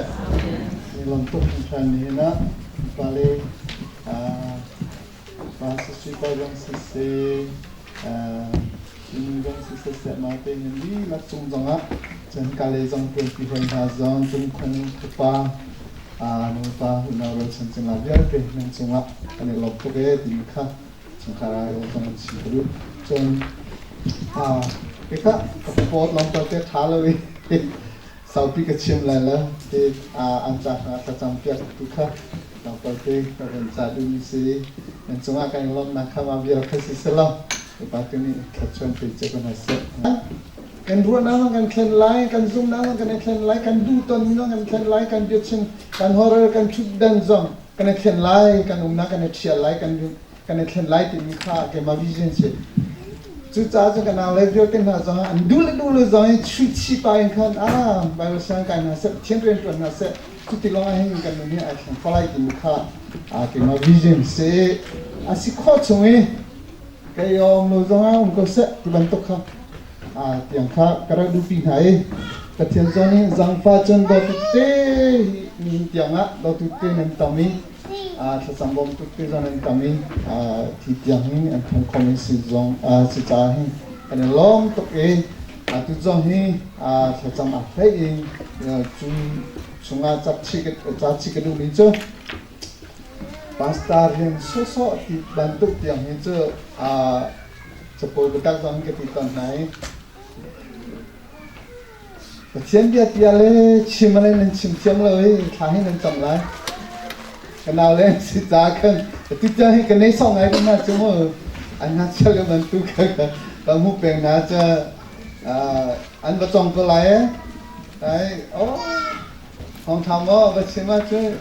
Ni lawm tuk hringhran ni na pale pa sisui pa zong siseh nu zong siseh seh ma te hin dihlak cung zongah cun kale zong tuanpi hoi hna zong cung khun khupa nupa unau rualchan cingla vialte nan cungah kan i lawm tuk ee timi kha chungkhar ah i zong an chim ka duh. Cun kekha ka pawt lawngter te ṭha lo i saupi ka chim lai lo ti an ca hna thlacam piak tu kha tlawmpal te ka van ca duhmi si. Nan cungah kan i lawmhnak kha mah vial kha si selaw Bawipa tu nih thluachuan pe cio ko hna seh. Kan ruahnak zong kan thlen lai, kan zumhnak zong kan i thlen lai, kan duh tonmi zong kan thlen lai, kan biachim, kan horror, kan ṭhutdan zong kan i thlen lai, kan umnak kan i ṭhial lai, kan kan i thlen lai timi kha keimah vision si. Cucaah cun ka nau le vialte hna zong an duh le duh lo zong in chuih pa in khan ah Bible siang kai hna seh, Pathian rian ṭuan hna seh, cuti lawng ah hin kan nun hi ai thleng kho lai timi kha keimah vision si. A si khawh chung i kei um lo zong ah um ko seh ti bantuk kha tiang kha ka rak duhpi hna i Pathian zong nih zaangfah cun dawtu te hi nihin tiang ah dawtu te nan tam i thlacam bawmtu te zong nan tam i thi tiang hin an thung khomi si zong si caah hin kan i lawm tuk i atu zong hi thlacam a hlei in cu chungah cap chih ka duhmi cu Pastor rian sawhsawh ti bantuk tiang hi cu capo biatak zong ka ti tawn hna i Pathian bia tia le chim ale nan chim thiam lo i thla hi nan cam lai. Ka nau le si ca khan tu tiang hi ka nei song ngai ko na cu mu an nga chia le man tu ka ka mu peng na cha an va cong ko lai e ai oh Thawngṭha maw va chim ahcun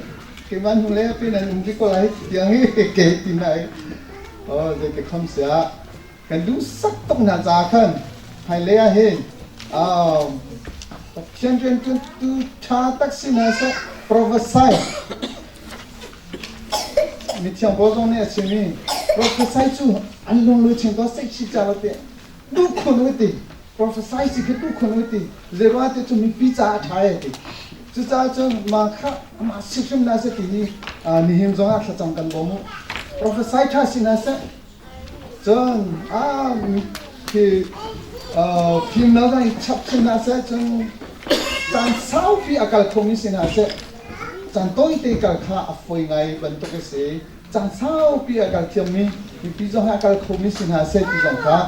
keimah hnu le pin an um rih ko lai tiang hi ke ti nai. Oh zeiti khom siah kan duh sak tuk hna caah khan hmailei ah hin Pathian rianṭuantu ṭha tak si hna seh prophesy mithiang Paul zong nih a chim i prophesy cu an lunglu ching ko seih chi ca lo te duh khun u ti prophesy si khi tu khun u ti zeiruang ti cu mipi caah a ṭha e ti. Cucaah cun mah kha amah si hrim na seh ti hi nihin zong ah thlacam kan bawm u. Prophesy ṭha si na seh. Cun a khi fim na zong i chap chin na seh cun caan saupi a kal khomi si hna seh. Caan tawite kal kha a fawi ngai bantuk a si. Caan saupi a kal thiammi mipi zong hi a kal khomi si hna seh ti zong kha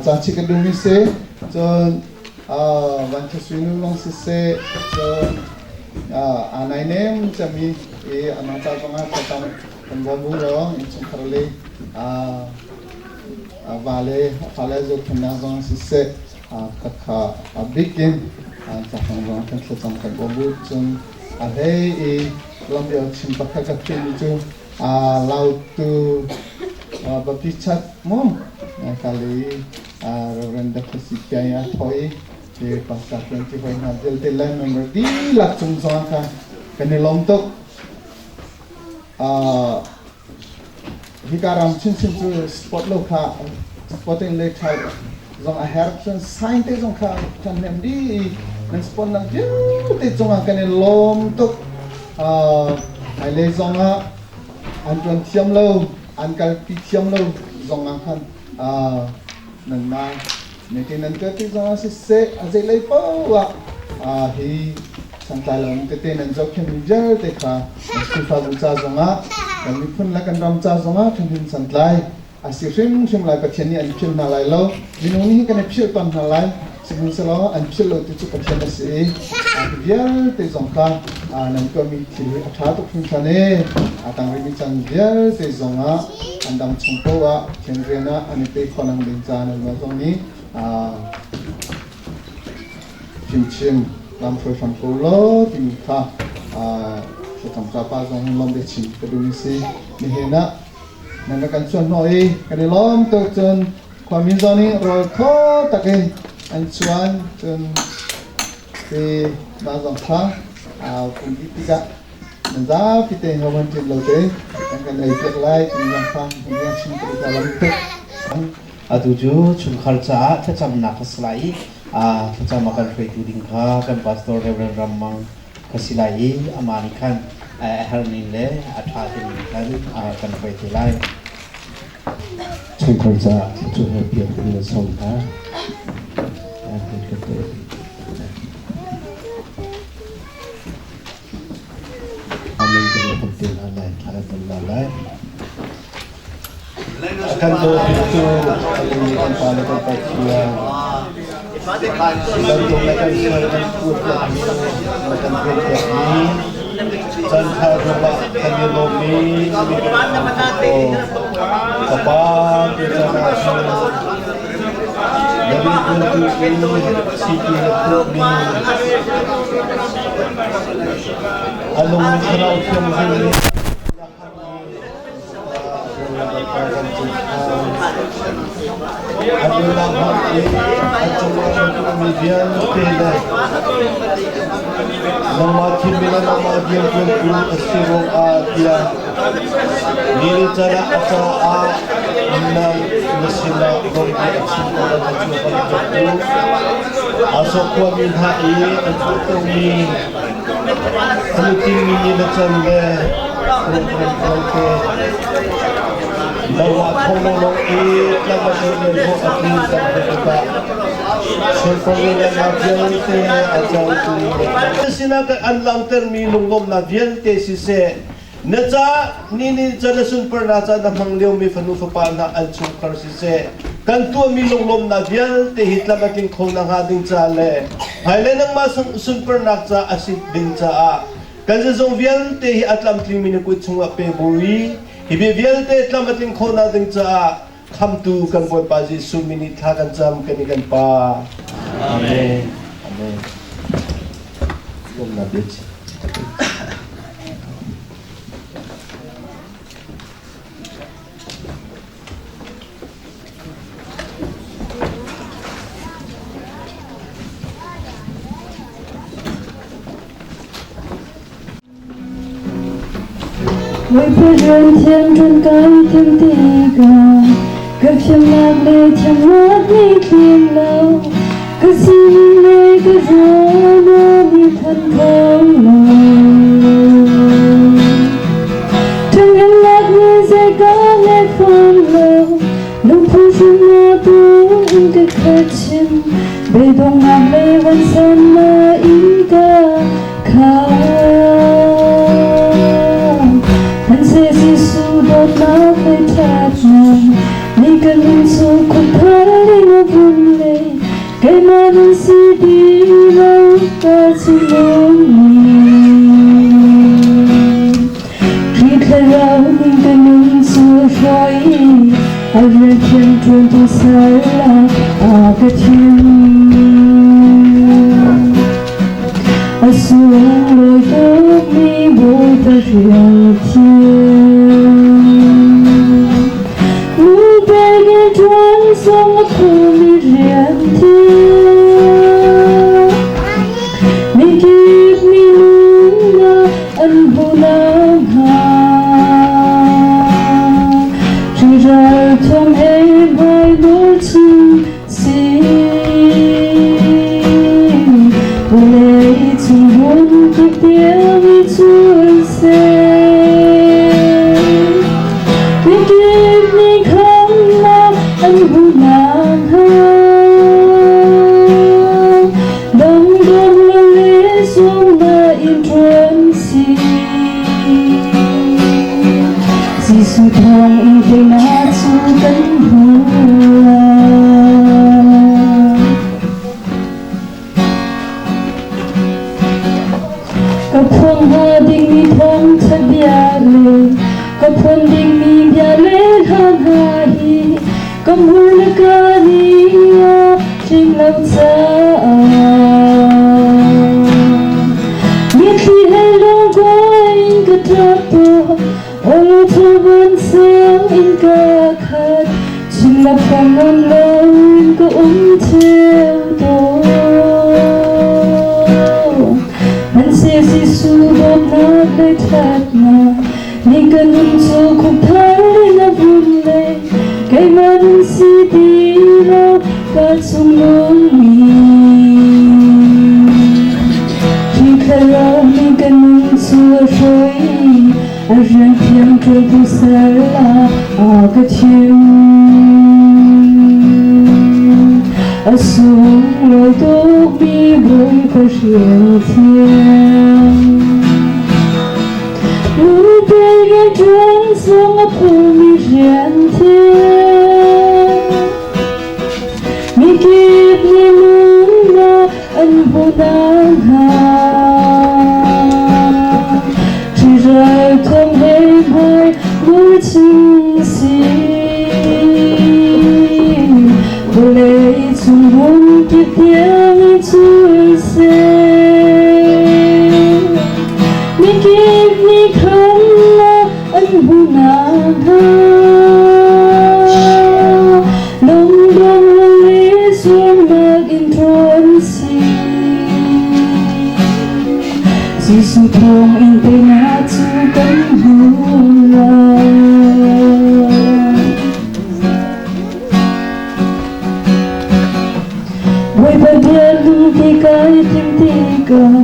ca chih ka duhmi si. Cun van thasui nu zong siseh cun aa nainem cemi i amah ca zong ah thlacam kan bawm u law innchungkhar le va le fale zohkhenhnak zong siseh khakha a bik in cahang zong kan thlacam kan bawm u. Cun a hlei i lamlio chim pakhat ka theihmi cu Lautu Baptist mu kali Reverend Dr. Sipiai a thawh i ti pastor 20 hoi hna vialte le member dihlak cung zong kha kan i lawm tuk. Hika ram chinchin cu sport lo kha sporting le tha. zong a herh cun sign te zong kha kan hnem dih nan spon lang vialte cungah kan i lawm tuk. Hmailei zongah an ṭuan thiam lo, an kalpi thiam lo zongah khan nanmah meeting nan tuah tik zongah siseh, a zeilei paoh ah hi santlai lo tete nan zohkhenhmi vialte kha Khrihfabu ca zongah, kan miphun le kan ram ca zongah ṭhahnem santlai a si hrimhrim lai. Pathian nih an philh hna lai lo. Minung nih hin kan i philh tawn hna lai, sihmanhsehlaw an philh lo ti cu Pathian a si i hi vialte zong kha nan tuahmi thil hi a ṭha tuk hringhran i a tang rihmi caan vialte zongah an dam chung paoh ah Pathian rian ah an i pe khawh nak ding ca nanmah zong nih fimchim lamhruai hram ko law timi kha thlacam ca pa zong hin lawm biachim ka duhmi si. Nihin ah nan rak kan chuan hnawh i kan i lawm tuk. Cun khuami zong nih rawl thaw tak in an chuan. Cun ti mah zong kha kum dih tikah nan zapi te ho ṭin lo te kan kan ei piak lai timi zong kha kan chim ka i lawm tuk. Atu cu chungkhar caah thlacamnak ka si lai i thlacam a kan hruaitu ding kha kan pastor Reverend Ram Mang ka si lai i amah nih khan a herhning le a ṭha timi khan kan hruai te lai. Chungkhar caah cu herpiak in na sawm hna. Amen kan i te hna lai, thla kan la lai. A kan dawtu cu a lung kan Pa le kan Pathian. Bantuk na kan sual kan phurpiakmi, na kan phurpiakmi, caan ṭha ruangah kan i lawmmi ka Pa tu caan ah cun na rianṭuantu in siti na phurhmi a lung thlarau thianghlim nih Nangmah thimmi le nangmah rianṭuantu a si ruangah tiah ni le caan ah a caah na sinah rawng a chim ko na cu kan biaktu. Asok khuami hna i an tuahtomi an i timmi ni le can le program vialte nangmah thong lawnglawng i tlam a ṭuan khawh a tling kan hmuh tikah sunparnak vialte a cotu sinah an langhtermi lunglawmhnak vialte siseh, na ca ni ni ca na sunparnak ca na hmang liomi fanu fapa hna an chungkhar siseh, kan tuahmi lunglawmhnak vialte hi tlam a tling kho na hnga ding ca le hmailei nangmah sunparnak ca a si ding caah kan zeizong vialte hi a tlamtlingmi na kut chungah pe bui. Hi bia vialte tlam a tling khawhnak ding caah khamtu kan Bawipa Jesuh min i thla kan cam kan i kan Pa. Amen. Amen. Lawmnak bia chim. Bawipa rian thiam ṭuan kai tim tikah ka fimnak le thiamnak nih tling lo, ka sining le ka zawn an i than kho lo. Ṭhanghelnak nih zei ka ngei fawn lo, lungphu hrimhnak tu in ka khat chin, beidonghnak le vansannak in ka Jesuh dawtnak le ṭhatnak nih ka nun cu khuathar in a vun lei, keimah nun si ti lo ka chimmi. Khrih thlarau nih ka nun cu a hruai i a rian thiam ṭuantu sal ah a ka thim. A sunglawi tukmi Bawipa rian thiam. Nu pek in ṭuan zong a phumi rian thiam. Mikip minung an hmuh nakhnga Hri ral thuam he hmai nawl chin si. Jesuh thawng in teinak cu kan hmu lai. Ka phuang hnga dingmi thawngṭha bia le ka phuan dingmi bia le hla hna hi ka hmur le ka nih a tling lo caah mitthli he lungkuai in ka ṭap tuah aw thawvan sang in ka khat chin la phuang ngam loin ka um ṭheo tawn. Hmanhseh Jesuh dawtnak le ṭhatnak nih ka nun cu khupthal in a vun le keimah nun si ti lo ka chung lungmi. Khi thlarau nih ka nun cu a hruai a rian thiam ṭuantu sal ah a ka thim. A sunglawi tukmi Bawipa rian thiam. Lungte rian ṭuan zong a phumi rian thiam. Mikip nih nunnak an hmuh nakhnga Ṭihral thawng he hmai murchin si. Vawlei cung hmun kip tiang in cul seh. Mikip nih khamnak an hmuh nakhnga Lungdong le zuamnak in ṭuan si. Jesuh thawng in teinak cu kan hmu lai. Bawipa bia lungpi kai tim tikah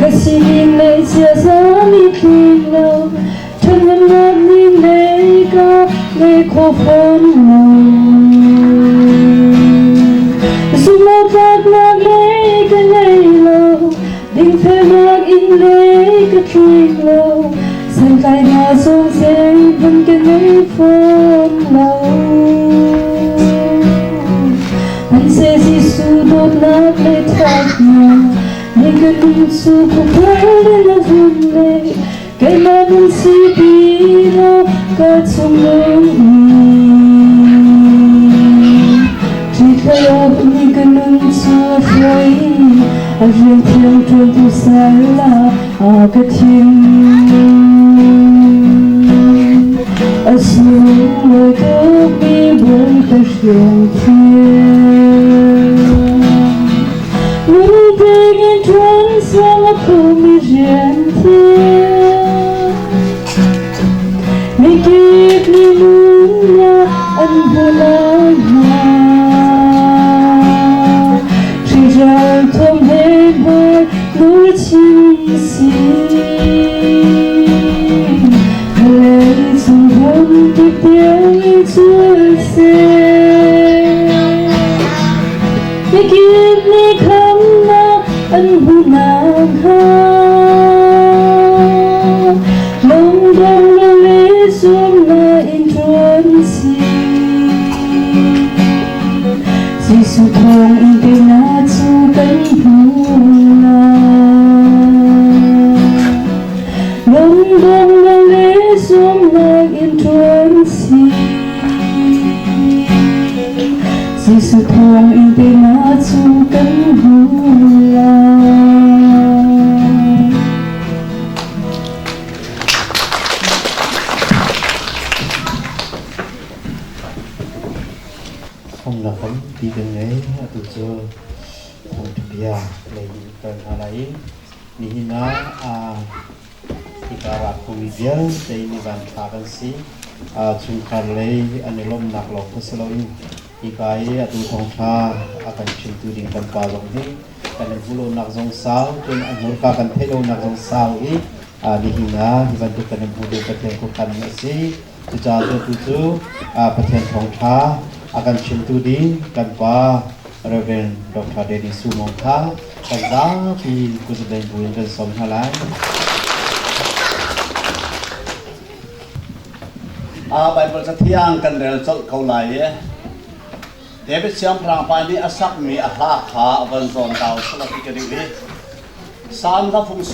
ka sining le ziaza mi tling lo ṭhathnemnak nih lei ka ngei kho fawn lo. Zumhawktlaknak lei ka ngei lo, dingfelnak in lei ka tling lo, santlainak zong zeihmanh ka ngei fawn lo. Hmanhseh Jesuh dawtnak le ṭhatnak nih ka nun cu khuakhar in a vun leh. Keimah nun si ti lo ka chung Ṭihthlarau nih ka nun cu a hruai a rian thiang ṭuantu sal ah a ka thim. A sunglawi tukmi Bawipa rian thiang. Lungtling in ṭuan zong a phumi rian thiang. Mikip nih nunnak an hmu lai hna. Ṭihral thawng he hmai nur chin si. Vawlei cung hmun kip tiang in cul seh. Mikip nih khamnak an hmuh nakhnga lungdong lo le zuamnak in ṭuan si. Jesuh thawng in teinak cu kan hmu lai. Lungdong lo le zuamnak in ṭuan si. Jesuh thawng in teinak cu kan hmu lai. Thawngnak tampi kan ngei. Atu cu thawngṭha bia lei in kal hna lai i nihin ah hika ra khomi vialte in i van thla kan si. Chungkhar lei an i lawmhnak lawng kha si loin hika i atu thawngṭha a kan chimtu ding kan pa zong hi kan i hmuhlonak zong sau, cun a hmurka kan theihlonak zong sau i nihin ah hi bantuk kan i hmuh ding Pathian khuakhan a si. Cucaah tu cu Pathian thawngṭha a kan chimtu ding kan pa Reverend Dr. Danny Sumong kha kan zapi kutzabein buin kan sawm hna lai. Bible cathiang kan rel colh ko lai i David siangpahrang pa nih a sakmi a hla kha a von zawn tau sala ti ka duh i Salm hla fung 50,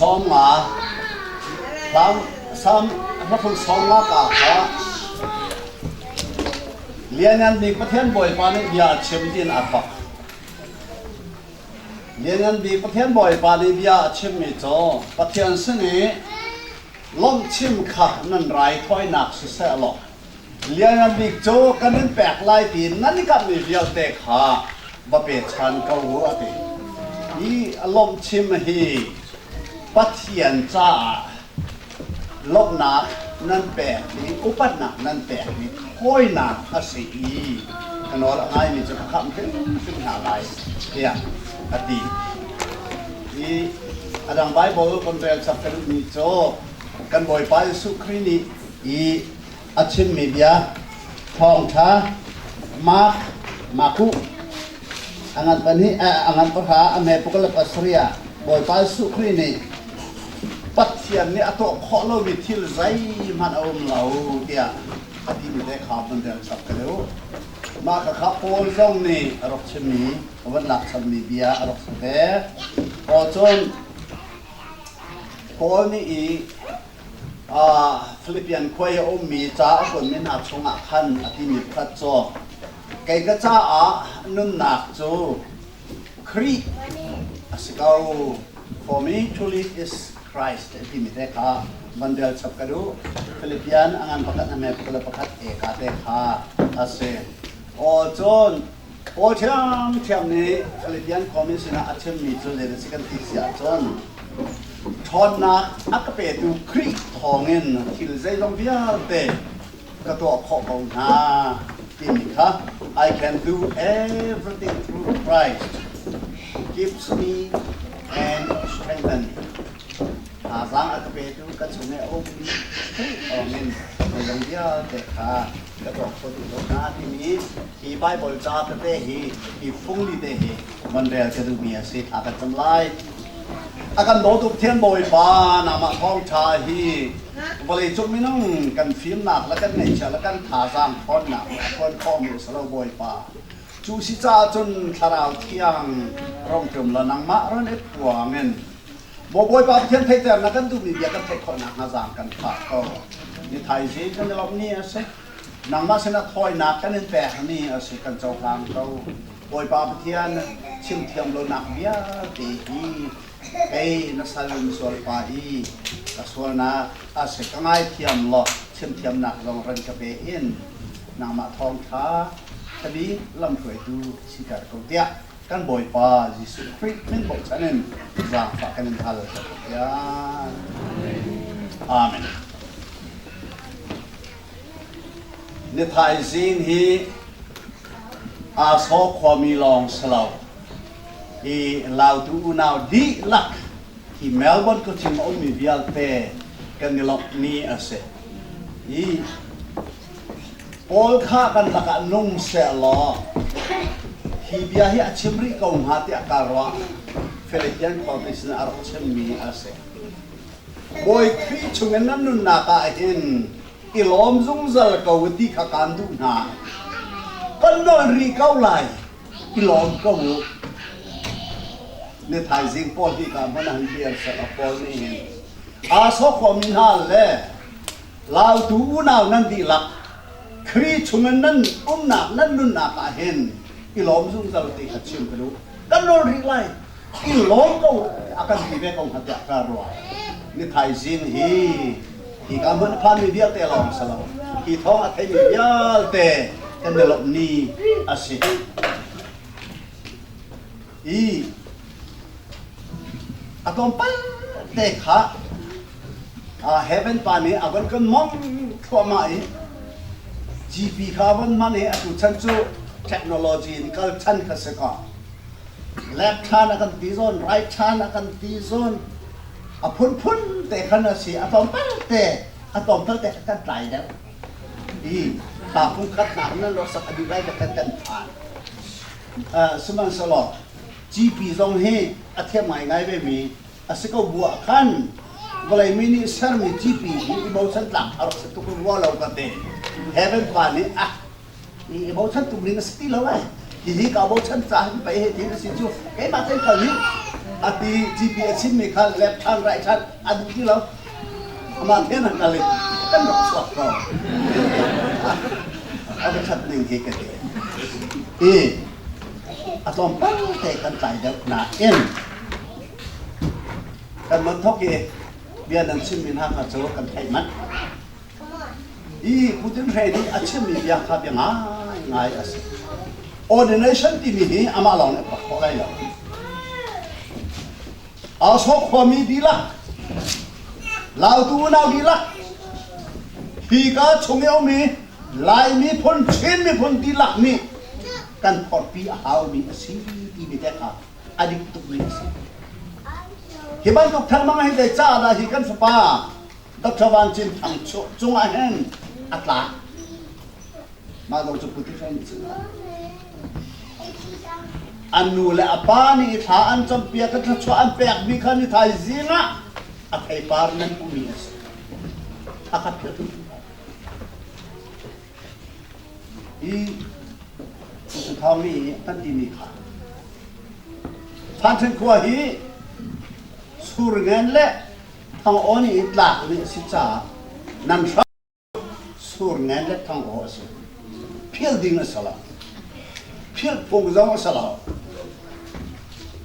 Salm hla fung 50 ka kha Lianngan Bik Pathian Bawipa nih bia a chim tiin a thawk. Lianngan Bik Pathian Bawipa nih bia a chimmi cu Pathian sin i lawmhchim kha nan raithawinak siseh law Lianngan Bik cu kan in pek lai ti nan i kamhmi vialte kha va pe ṭhan ko u a ti. Hi a lawmhchim hi Pathian caah lawmhnak nan pek i upatnak nan pek i thawinak a si i ka nawl a ngaimi cu ka khamh hrimhrim hna lai tiah a ti. Hi a dang Baibal kan rel chap ka duhmi cu kan Bawipa Jesuh Khrih nih i a chimmi bia thawngṭha Mark Maku a ngan pahnih a ngan pahra a hme pakul le pasarih ah Bawipa Jesuh Khrih nih Pathian nih a tuah khawh lomi thil zeihmanh a um lo tiah a timi te kha vun rel chap ka duh. Mah khakha Paul zong nih a rak chimmi, a van lak chammi bia a rak si ve. Paul cun Paul nih i Philippian khua i a ummi ca a kuatmi hna chungah khan a timi pakhat cu kei ka caah nunnak cu Khrih a si ko. For me to live is Christ a timi te kha van rel chap ka duh. Philippian a ngan pakhat a hme pakhat le pakhat eka te kha a si. Aw cun Paul ṭhiamṭhiam nih Philippian khuami sinah a chimmi cu zei si kan ti si ahcun ṭhawnnak a ka petu Khrih thawngin thil zeizong vialte ka tuah khawh ko hna timi kha I can do everything through Christ gives me and strengthen me. Thazaang a ka petu ka chung i a ummi Khrih thawngin zeizong vialte kha ka tuah kho dih ko hna timi hi Baibal ca tete hi hi fungli te hi van rel ka duhmi a si. Thla kan cam lai. A kan dawtu Pathian Bawipa nangmah thawngṭha hi vawleicung minung kan fimnak le kan ngeihchia le kan thazaang ṭhawnnak nih a ṭhawn khawhmi a si lo Bawipa. Cu si caah cun Thlarau Thiang rong ṭum law nangmah ron i phuang in Maw Bawipa Pathian theihternak kan duhmi bia kan theih khawh nakhnga zaang kan fah ko. Ni thaizing kan i lawmh ni a si. Nangmah sinah thawinak kan in pek ni a si kan cohlang ko. Bawipa Pathian chim thiam lonak vialte hi kei na sal misual pa i ka sualnak a si ka ngaithiam law chim thiamnak zong ran ka pe in nangmah thawngṭha thabik lamhruaitu siter ko tiah kan Bawipa Jesuh Khrih min bochan in zaangfah kan in hal Pathian. Amen. Ni thaizing hi Asaw khuami lawng si lo. Hi Lautu unau dihlak hi Melbourne khuachung a ummi vialte kan i lawmh ni a si. Hi Paul kha kan lakah nung sehlaw hi bia hi a chim rih ko hnga tiah ka ruah. Philippian khuami sinah a rak chimmi a si. Bawi Khrih chungin nan nunnak ah hin i lawm zungzal ko ti kha kaan duh hna. Kan nawl rih ko lai, i lawm ko u. Ni thaizing Paul hi ka hmun ah hin dir sehlaw Paul nih hin aa sawk khuami hna le Lautu unau nan dihlak Khrih chungin nan umnak nan nunnak ah hin i lawm zungzal ti kha chim ka duh. Kan nawl rih lai. I lawm ko a kan ti ve ko hnga tiah ka ruah. Ni thaizing hi hi ka hmun a phanmi vialte lawng si lo. Hi thawng a theimi vialte kan i lawmh ni a si. I a tlawmpal te kha Heaven pa nih a von kan mong thluahmah i GP kha a von hman i atu chan cu technology in kal chan kha si kaw left than a kan ti zawn right than a kan ti zawn a phunphun te khan a si a tlawmpal te a tlawmpal te kan tlai deuh i thla phung khat nak nan rak sak a dih lai kan kan phan sihmanhsehlaw GP zong hi a thiam ngaingai ve mi a si ko bu ah khan vawlei mi nih sermi GP hi i bochan tlak a rak si tuk rua lo ka ti. Heaven pa nih ah i bochan tuk ning a si ti lo ai. Hihi ka bochan ca hin pei he tin a si cu keimah tein kal nih a ti GP a chimmi kha left than right than a duh ti lo. Amah then an kal i kan rak chuak ko. A va that ning hi ka ti. I a tlawmpal te kan tlai deuh nain kan mon thok i bia nan chimmi hna kha cu kan theih manh. I Putin Hre nih a chimmi bia kha bia ngaingai a si. Ordination timi hi amah lawng nih a phuak khawh lai lo. Aa khuami dihlak, Lautu unau dihlak, hi ka chung i a ummi Lai miphun, Chin miphun dihlak nih kan phorhpi a haumi a si timi te kha a dik tukmi a si. Hi bantuk thangmang hi zei caah dah hi kan fapa Dr. Van Cin Thang cungah hin a tlak? Mah dong cu Putin nih cun an nu le a pa nih thla an campiak ka thluachuah an pekmi kha ni thaizing ah a theipar nan hmuhmi a si. A khat philh Hi Pu Thawng nih kan timi kha Phanṭhen khua hi Surngen le Thangaw nih i tlak nih a si caah nan hram Surngen le Thangaw a si. Philh ding a si lo. Philh phung zong a si lo.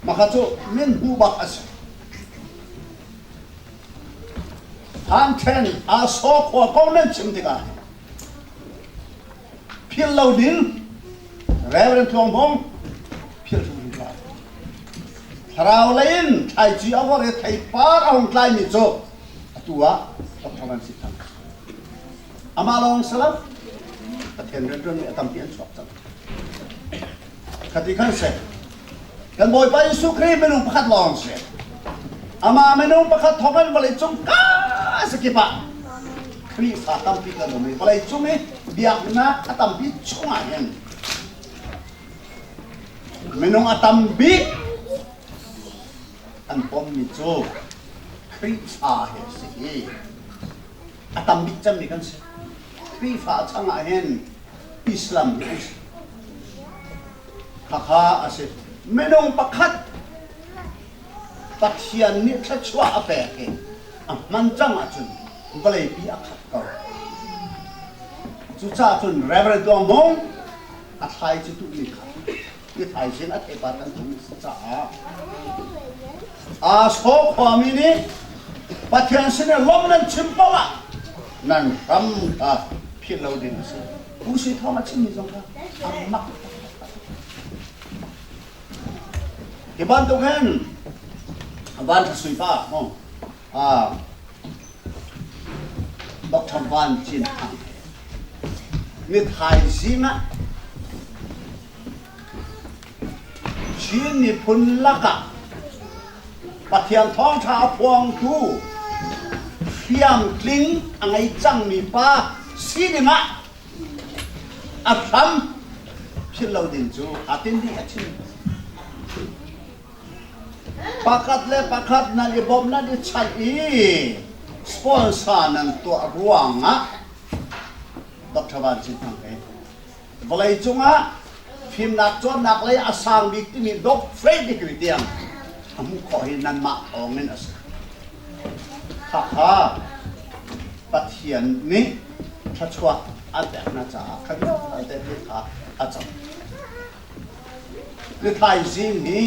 Mah kha cu min hmu bak a si. Phanṭhen aa saw khua ko nan chim tikah philh lo ding Reverend Tluang Hmung philh hrimhrim hlah. Thlarau lei in thlaici a vor i theipar a hung tlaimi cu atu ah Dr. Van Si Thang. Amah lawng si lo, Pathian rianṭuanmi a tampi an chuak cang. Khati khan si. Kan Bawipa Jesuh Khrih minung pakhat lawng si. Amah minung pakhat thawng in vawleicung ka sakip ah Khrihfa tampi kan um i vawleicung i biaknak a tampi chungah hin minung a tam bik an pommi cu Khrihfa hi a si i a tam bik cemmi kan si. Khrihfa changah hin Islam hi an si. Khakha a si. Minung pakhat Pathian nih thluachuah a pek i a hman cang ahcun vawleipi a khat ko. Cucaah cun Reverend Tuang Hmung a thlai cu tuhmi kha ni thaizing a theipar kan tum si caah aa saw khuami nih Pathian sin i lawm nan chim paoh ah nan hram kha philh lo ding a si. Pu Sui Thawng a chimmi zong kha a mak Hi bantuk hin Van Tha Sui pa Dr. Van Cin Thang ni thaizing ah Chin miphun lakah Pathian thawngṭha a phuangtu hriamtling a ngei cangmi pa si dingah a hram philh lo ding cu aa tin dih a chim. Pakhat le pakhat nan i bawmh nan i chanh i sponsor nan tuah ruangah Dr. Van Cin Thang he vawleicung ah fimnak cawnnak lei a sang bik timi doctorate degree tiang a hmuh khawh hi nanmah thawngin a si. Khakha Pathian nih thluachuah an pek hna caah kha vialte kha a cang. Ni thaizing hi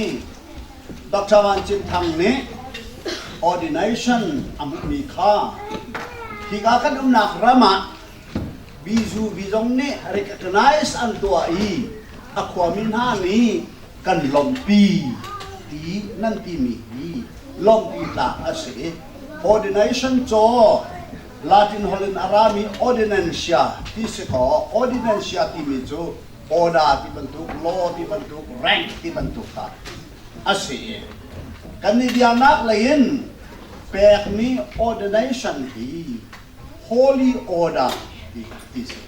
Dr. Van Cin Thang nih ordination a hmuhmi kha hika kan umnak ram ah Bizu bizong nih recognize an tuah i a khuami hna nih kan lawmhpi ti nan timi hi lawmhpi tlak a si. Ordination caw Latin holh in a rami ordinancia ti si kaw ordinancia timi cu order ti bantuk, law ti bantuk, rank ti bantuk kha a si i kan nih biaknak lei in pekmi ordination hi Holy Order ti ti si.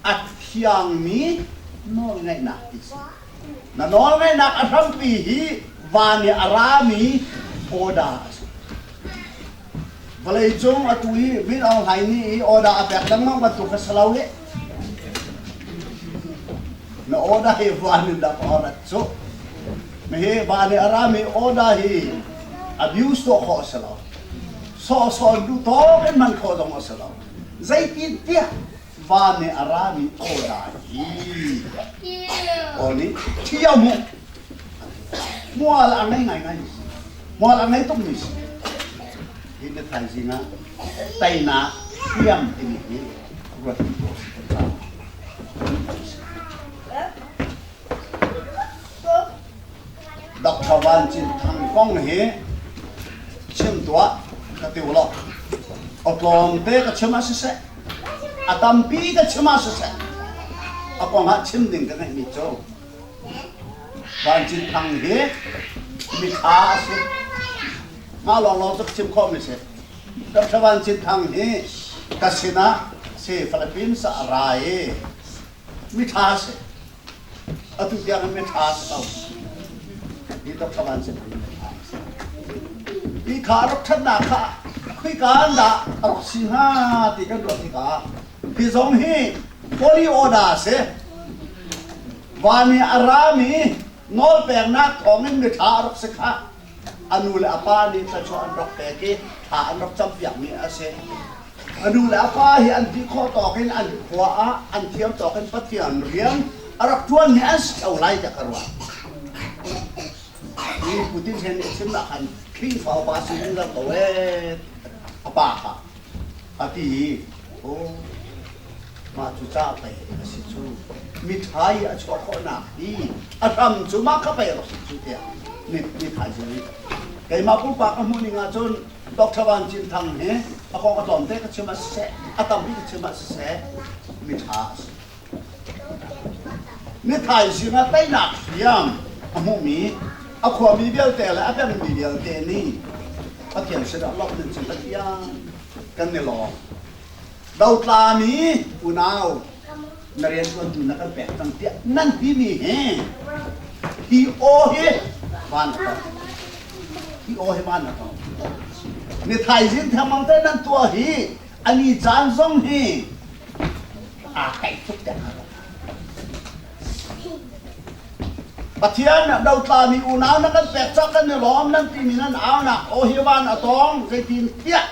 A thiangmi nawlngeihnak ti si. Na nawlngeihnak a hrampi hi van i a rami order a si. Vawleicung atu i Min Aung Hlaing nih i order a pek lengmang bantuk kha si lo hih. Na order hi van in dah ka rat cu. Mihi van i a rami order hi abuse tuah khawh a si lo. Sawhsawh duh tawk in hman khawh zong a si lo. Zeitintiah van i a rami order hi aw nih ṭhio mu mual a ngei ngaingai mi si. Mual a ngei tukmi si. Hi na thaizing ah teinak hriam timi hi ruat dih ko si kan caah. Dr. Van Cin Thang kong hi chim tuah ka ti ulaw awtlawm te ka chim ah siseh a tampi ka chim ah siseh a kong ah chim ding ka ngeihmi cu Van Cin Thang hi mitha a si. Mah lawnglawng cu ka chim khawhmi si. Dr. Van Cin Thang hi ka sinah si Philippines ah a ra i mitha a si. Atu tiang in mitha a si ko. Hi Dr. Van Cin Thang hi mitha a si. Hi kha a rak ṭhatnak kha khika an dah a rak si hnga ti kan ruah tikah hi zong hi holy order a si. Van i a rami nawlpeknak thawngin miṭha a rak si khah. A nu le a pa nih thluachuah an rak pek i thla an rak campiakmi a si. A nu le a pa hi an ti khawh tawk in an khua ah an thiam tawk in Pathian rian a rak ṭuanmi an si ṭheo lai tiah ka ruah. Hi Putin he nih chimnak khan Khrihfa upa si ding lo ko ee a pa kha a ti i aw Mah cu ca pei a si cu. Miṭha i a chuah khawhnak hi a hram cu mah kha pei a rak si cu tiah mi thaizing nih keimah pumpak ka hmuh ning ahcun Dr. Van Cin Thang hi a kong a tlawmte ka chim ah siseh, a tampi ka chim ah siseh, miṭha a si. Ni thaizing ah teinak hriam a hmuhmi a khuami vialte le a pengmi vialte nih Pathian sinah lawmh nan chim Pathian kan i lawm. Dotlami unau na rianṭuantu na kan pek cang tiah nan timi hi hi aw hi van a tong. Hi aw hi van a tong. Ni thaizing thengmang te nan tuah hi ani caan zong hi aa kaih tuk tiah ka ruah. Pathian dotlami unau na kan pek cak kan i lawm nan timi nan aunak aw hi van a tong zeitin tiah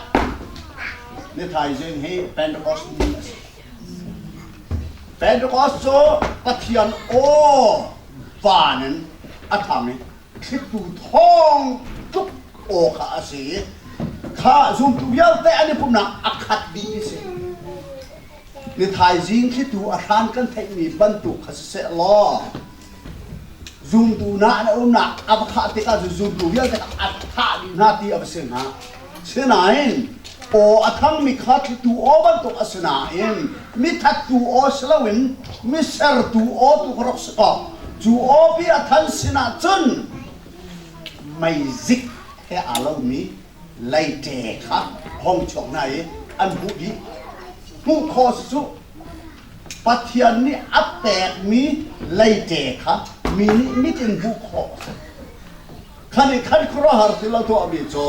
ni thaizing hi Pentecost ni a si. Pentecost cu Pathian aw van in a thang i thlitu thawng tluk aw kha a si i kha zumtu vialte an i pumnak a khat dih a si. Ni thaizing thlitu a hran kan theihmi bantuk kha siseh law zumtu na an umnak a va khah tikah cu zumtu vialte kha a thah dih hna ti a va si hna. Sinain aw a thangmi kha thlitu aw bantuk a si nain mithattu aw si loin misertu aw tu kha rak si kaw cu aw pi a than sinah cun meizik he aa lomi leite kha hong chuak hna i an hmuh dih. Hmuh khawh si cu Pathian nih a pekmi leite kha mi nih mit in hmuh khawh a si. Khan i khan khuaruahhar thil a tuahmi cu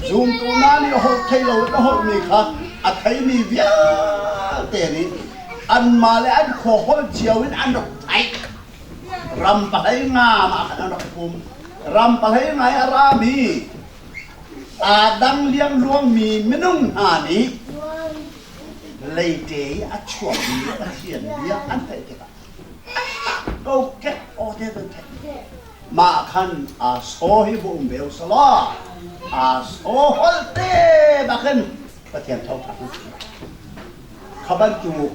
zumtu hna nih holh thei lo in a holhmi kha a theimi vialte nih anmah le an khua holh cio in an rak theih. Ram pahlei nga mah khan an rak pum. Ram pahlei ngai a rami aa dang liangluangmi minung hna nih leite i a chuakmi Pathian bia an theih tikah kokek aw te an theih. Mah khan aa saw hi bu um ve usalaw aa saw holh te bakin Pathian thawngṭha kan chim. Kha bantuk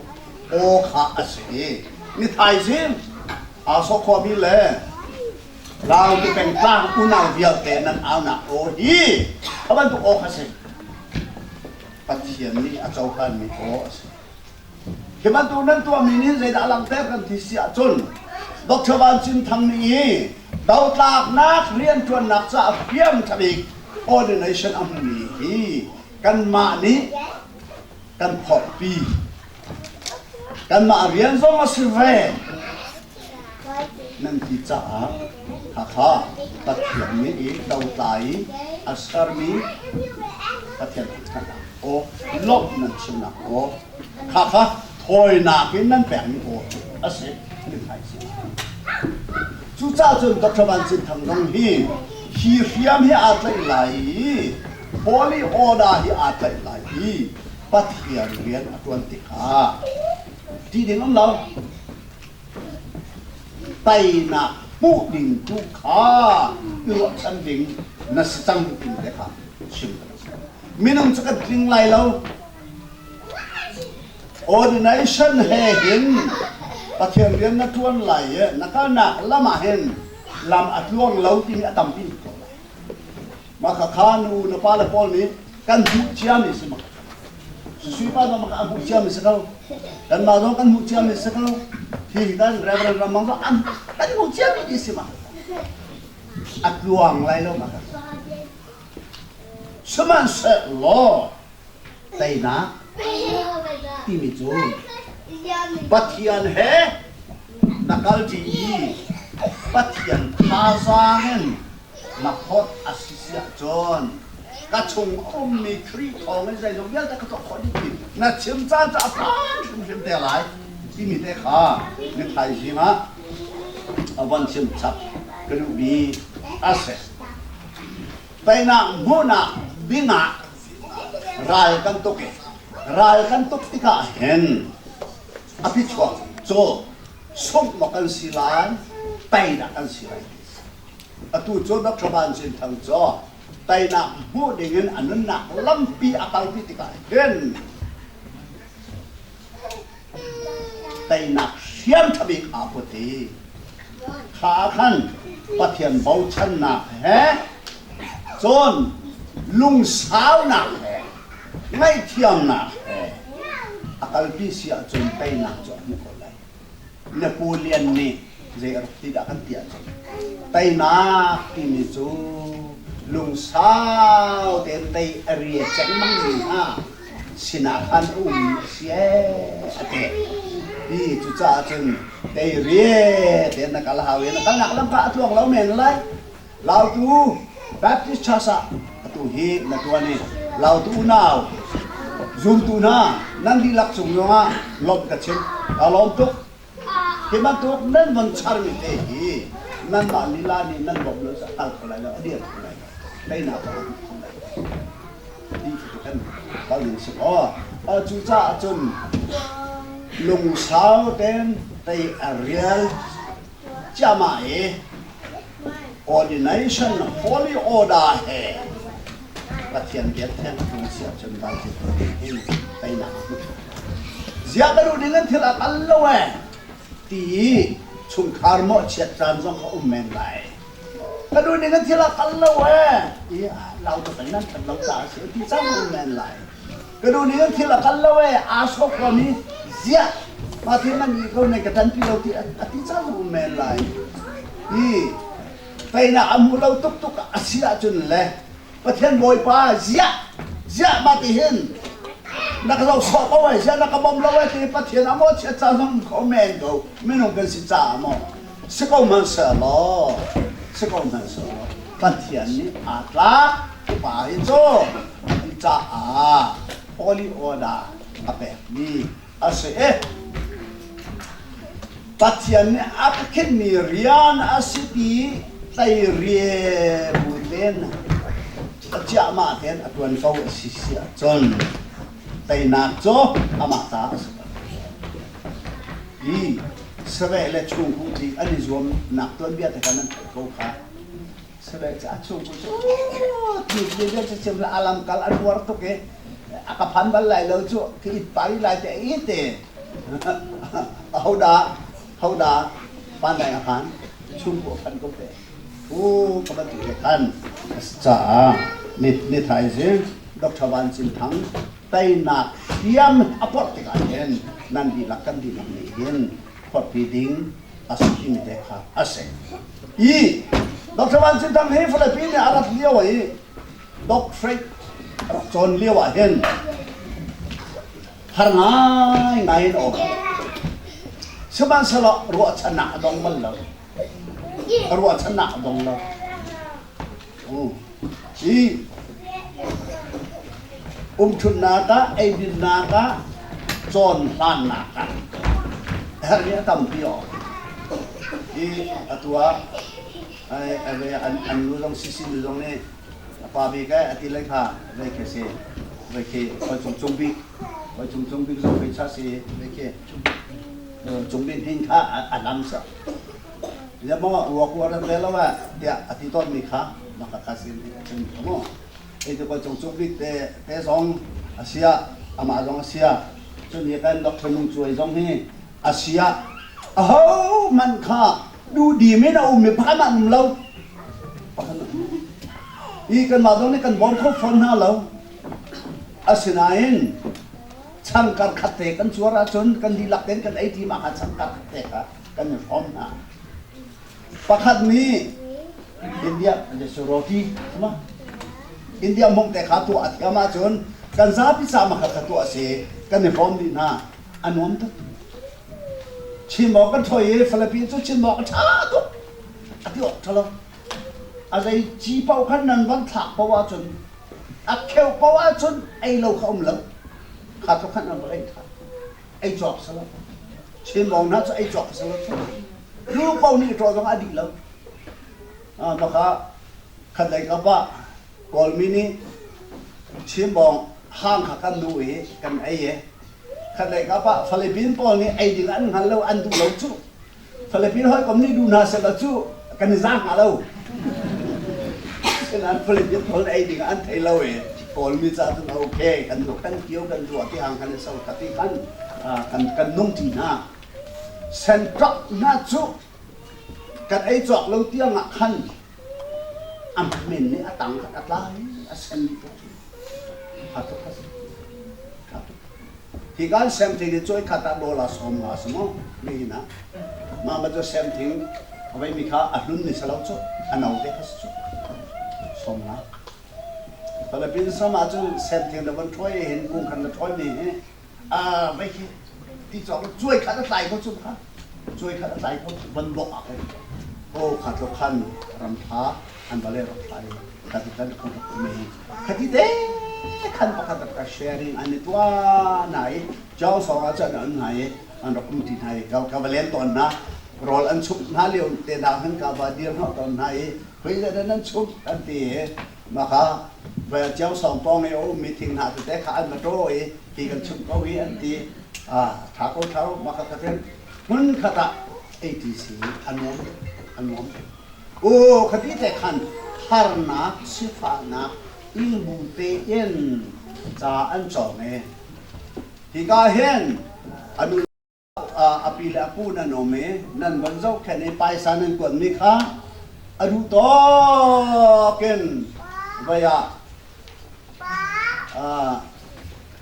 aw kha a si i ni thaizing aa sawh khuami le Lautu pengtlang unau vialte nan aunak aw hi kha bantuk aw kha si. Pathian nih a cohlanmi aw a si. Hi bantuk nan tuahmi nih zeidah langhter kan ti si ahcun Dr. Van Cin Thang nih hi dotlaknak rianṭuannak caah hriam ṭha bik ordination a hmumi hi kanmah nih kan phorhpi. Kanmah rian zong a si ve nan ti caah Hakha Pathian nih i dotla i A sermi Pathian thangṭhatnak aw, lawmh nan chimnak aw, khakha thawinak in nan pekmi aw cu a si mithmai si. Cucaah cun Dr. Van Cin Thang zong hi hi hriam hi aa tlaih lai i holy order hi aa tlaih lai i Pathian rian a ṭuan tikah ṭih ding um lo. Teinak hmuh ding tu kha i ruahchan ding na si cang timi te kha chim ka si. Minung cu kan tling lai lo. Ordination he hin Pathian rian na ṭuan lai i na kalnak lam ah hin lam a tluang lo timi a tampi ko lai. Mah khakha nu na pa le pawl nih kan hmuh ciami si mak. Sui pa zong maka hmuh ciami si ko. Kanmah zong kan hmuh ciami si ko. Hi kan Reverend Ramang zong an kan hmuh ciami ti si mak. A tluang lai lo maka. Sihmanhsehlaw teinak timi cu Pathian he na kalṭi i Pathian thazaang in na phawt a si si ahcun ka chung a ummi Khrih thawng in zeizong vialte ka tuah khawh dih ti na chim caan cu a phan hrimhrim te lai timi te kha ni thaizing ah a von chim chap ka duhmi a si. Teinak hmuhnak dingah ral kan tuk i ral kan tuk tikah hin a phichuak cu sungh maw kan si lai teinak kan si lai. Atu cu Dr. Van Cin Thang cu teinak hmuh dingin a nunnak lampi a kalpi tikah hin teinak hriam ṭha bik aa put i kha ah khan Pathian bochannak he cun lungsaunak he ngaihthiamnak he a kalpi si ahcun teinak cu a hmuh ko lai. Napoleon nih zei a rak ti dah kan ti ahcun teinak timi cu lungsau tein tei a ria cengmang mi hna sinah khan a ummi a si ee a ti. Hi cucaah cun tei rie tein na kal hau i na kalnak lam kha a tluang lo men lai. Lautu Baptist Church ah atu hi na tuan i Lautu unau zumtu hna nan dihlak cung zongah lawmh ka chim. Ka lawm tuk. Hi bantuk nan von charmi te hi nanmah lila nih nan bawmh lo cu a kal kho lai lo, a dir kho lai lo. Teinak a um kho lai lo. Ti khi kan kal ning si kaw. Cucaah cun lungsau tein tei a rial ciahmah i Ordination holy order he Pathian bia thiang tung si ahcun van hin teinak a hmu. Ziah ka duh ding an thil a kal lo eh ti i chungkhar mawhchiat caan zong kha um men lai. Ka duh ding an thil a kal lo eh ti lau tuk in nan that lo caah a si ti cang um men lai. Ka duh ning an thil a kal lo eh aa sawk komi ziah mah thil nan nih ko nan ka ṭanpi lo ti a ti cang um men lai. Hi teinak a hmu lo tuk tuk a si ahcun le Pathian Bawipa ziah ziah mah ti hin na ka zoh sawh ko ai ziah na ka bawm lo ai ti Pathian a maw chiat ca zong kho men ko minung kan si caah maw si ko hmanhsehlaw si ko hmanhsehlaw Pathian nih aa tlak pa hi cu a ti caah holy order a pekmi a si i Pathian nih a ka khinhmi rian a si ti tlei bu tein a ciahmah tein a ṭuan ko a si si ahcun teinak cu amah ta a si ko. Hi sareh le chungkuh tli an i zuamnak tuanbia te kha nan theih ko kha. Sareh cu a chungkuh cu ti bia cu chim a lamkal a nuar tuk i a ka phan bal lai lo cu ka it pari lai te i te hodah hodah pandai a phan chungkuh a phan ko te u ka bantuk te khan a si caah ni ni thaizing Dr. Van Cin Thang teinak hriam a porh tikah hin nan dihlak kan dihlak nih hin phorhpi ding a si timi te kha a si. I Dr. Van Cin Thang hi Philippines nih a rat lio i doctorate rak cawn lio ah hin har ngai ngai in a um. Sihmanhsehlaw ruahchannak a dong bal lo. Ruahchannak a dong lo. I umṭhutnak ah, eidinnak ah, cawn hlannak ah herhmi a tampi awk. I atu ah an nu zong sisi nu zong nih a pa bik eh a ti lai kha vei khi si vei khi hoi cung cung bik hoi cung cung bik zong vei cha si vei khi cung bik hin kha a lam sa ya mo ruak ruak ran ve lo eh tiah a ti tawn mi kha maka kha sin cun mo ei tu ko cung cung bik te te zong asia amah zong asia cun hi kan doctor nung cuai zong hi asia aho man kha du di men a um mi pakhat mah um lo pakhat hi kan mah zong nih kan bawm kho fawn hna lo asinain changkar khat te kan cuar ahcun kan dihlak tein kan ei ti mah kha changkar khat te kha kan i hrawm hna pakhat nih India roti ma India mong te kha tuah a thiam ahcun kan zapi ca ma kha tuah si kan i hrawm dih hna a nuam tuk Chin maw kan ṭhoi i Philippines cu Chin maw a ṭha tuk a ti awk ṭha lo. A zei ci paoh khan nan van thlak paoh ahcun a kheuh paoh ahcun ei lo kha um lo. Kha tluk khan an rak ei ṭhan. Ei cawk si lo. Chin maw hna cu ei cawk si lo. Nu paoh nih ṭaw zong a dih lo. Mah kha khat lei kap ah Kawlmi nih Chimbawng hang kha kan duh i kan ei i khatlei kap ah Philippine pawl nih ei ding an hngal lo an duh lo cu Philippine hawikom nih duh hna sehlaw cu kan i za hnga lo. Asinain Philippine pawl ei ding an thei lo i Kawlmi ca cun okay kan duh kan kio kan duh ti hang kan i so kha ti khan kan nung ṭi hna. Senṭok hna cu kan ei cawk lo tiang ah khan a men nih a tang kha a tlai a sen tuk a tuk a tuk hi kan sem thing hi cuai khat ah dollar 50 si mu mi na ma ma cu sem thing avei mi kha a hlun ni salo cu a no te kha si cu 50. Philippines ram ah cun sem thing na von ṭhuai hin kung khan na ṭhuai mi hi a vei khi ti cawk cuai khat a tlai ko cu kha cuai khat a tlai ko van bok ah khin o kha tluk khan ram tha an va le rak thlai kha ti kan rak me khati te khan pakhat ka sharing an i tua nai chau song ah chan an nai an rak um ti nai ka ka va len ton na rol an chup na leo te na han ka ba dir no ton na i hoi le nan chup an ti Mah kha voi cio sawng pawng i a ummi thing hna tete kha an va ṭaw i ti kan chumh ko hi an ti. Ṭha ko ṭha mah kha kha hmun khat ah ATC a nuam a nuam. U khati te khan harnak sifahnak ing bu tein ca an cawng i hika hin anu a pi le a pu nan um i nan van zohkhenh i paisa nan kuatmi kha a duh tawk in vei ah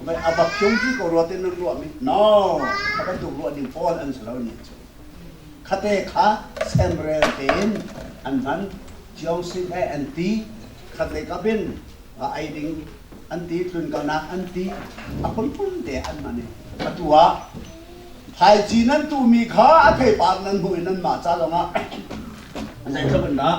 vei a va phiung ti ko rua tin nan ruahmi no a bantuk ruah ding pawl an si lo ni cu khate kha semrel tein an hman Chiong Sing he an ti khat lei kap in a ei ding an ti tlunkalnak an ti a phunphun te an hman i atu ah thlaici nan tuhmi kha a theipar nan hmuh i nanmah ca zongah zeitluk in dah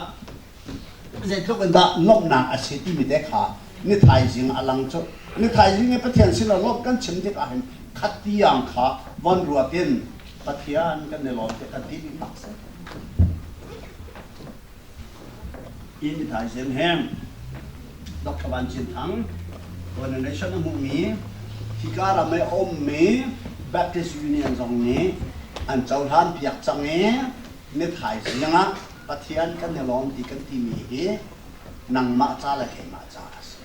zeitluk in dah lawmhnak a si timi te kha ni thaizing a lang cu ni thaizing i Pathian sin ah lawmh kan chim tik ahhin khat tiang kha von ruat in Pathian kan i lawm te kan ti dih bak si In thaizing he Dr. Van Cin Thang coordination a hmuhmi hika ram i a ummi Baptist Union zong nih an cohlan piak cang i ni thaizing ah Pathian kan i lawm ti kan timi hi nangmah ca le keimah ca a si.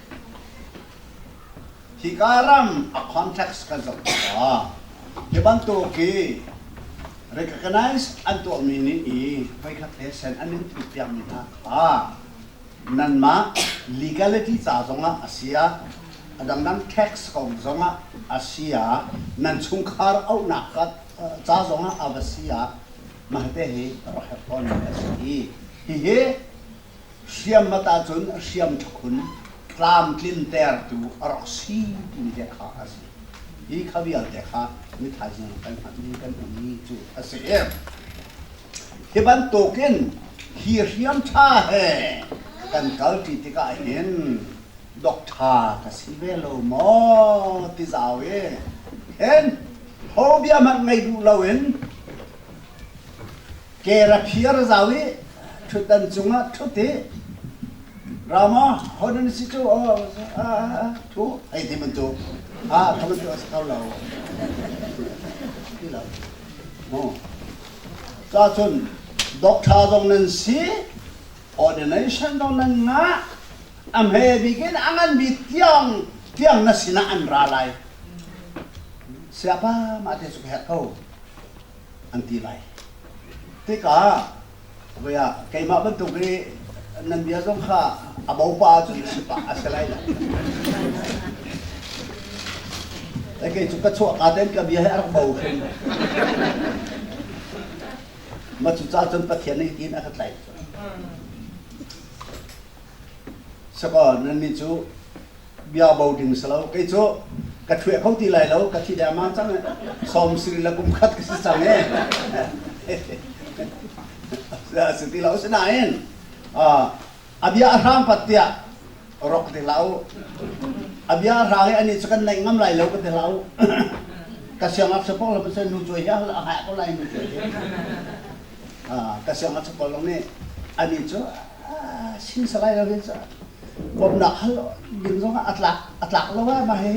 Hika ram a context kan zoh tikah hi bantuk hi recognize an tuahmi nih i voikhat he sen an in thut piakmi hna kha nanmah legality ca zongah a si ah a dangdang tax kong zongah a si ah nan chungkhar auhnak ca zongah a va si ah mah te hi rak herh tawnmi a si i hihi hriam mat ahcun hriam ṭhakhun tlamtlintertu a rak si timi te kha a si. Hi kha vialte kha mi thaizing kan hngalhmi kan hmuhmi cu a si. Hi bantukin hi hriam ṭha he Kan kalṭi tikah hin doctor ka si ve lo maw ti zau i hin ho bia hmanh ngei duh loin ke ra phiar zau i ṭhutdan cungah ṭhut i Rama ho nan si cu thu hei ti bantuk ah kha bantuk a si kho lo ti lo mu ca cun doctor zong nan si ordination zong nan ngah a hme bik in a ngan bik tiang tiang na sinah an ra lai siapa mah te cu ka herh ko an ti lai tikah voi ah keimah bantuk i nan bia zong kha a bo pa cun si pah a si lai lo kei cu ka chuah ka ten ka bia hi a rak bo hrim ma cu ca cun Pathian nih tin a ka tlaih sakaw nan nih cu bia bo ding si lo kei cu ka ṭhueh kho ti lai lo ka thi dengmang cang som siri le kum khat ka si cang e si ti lo sinain a bia a hrang pat tiah rok ti hlah u a bia a hrang i ani cu kan naih ngam lai lo ka ti hlah u ka siangak sapong lo pasal nu cuai hi a hngah ko lai nu cuai hi ka siangak sapong lo nih ani cu sin salai lo hin bawmhnak hal ding zong ah a tlak lo ah mah hi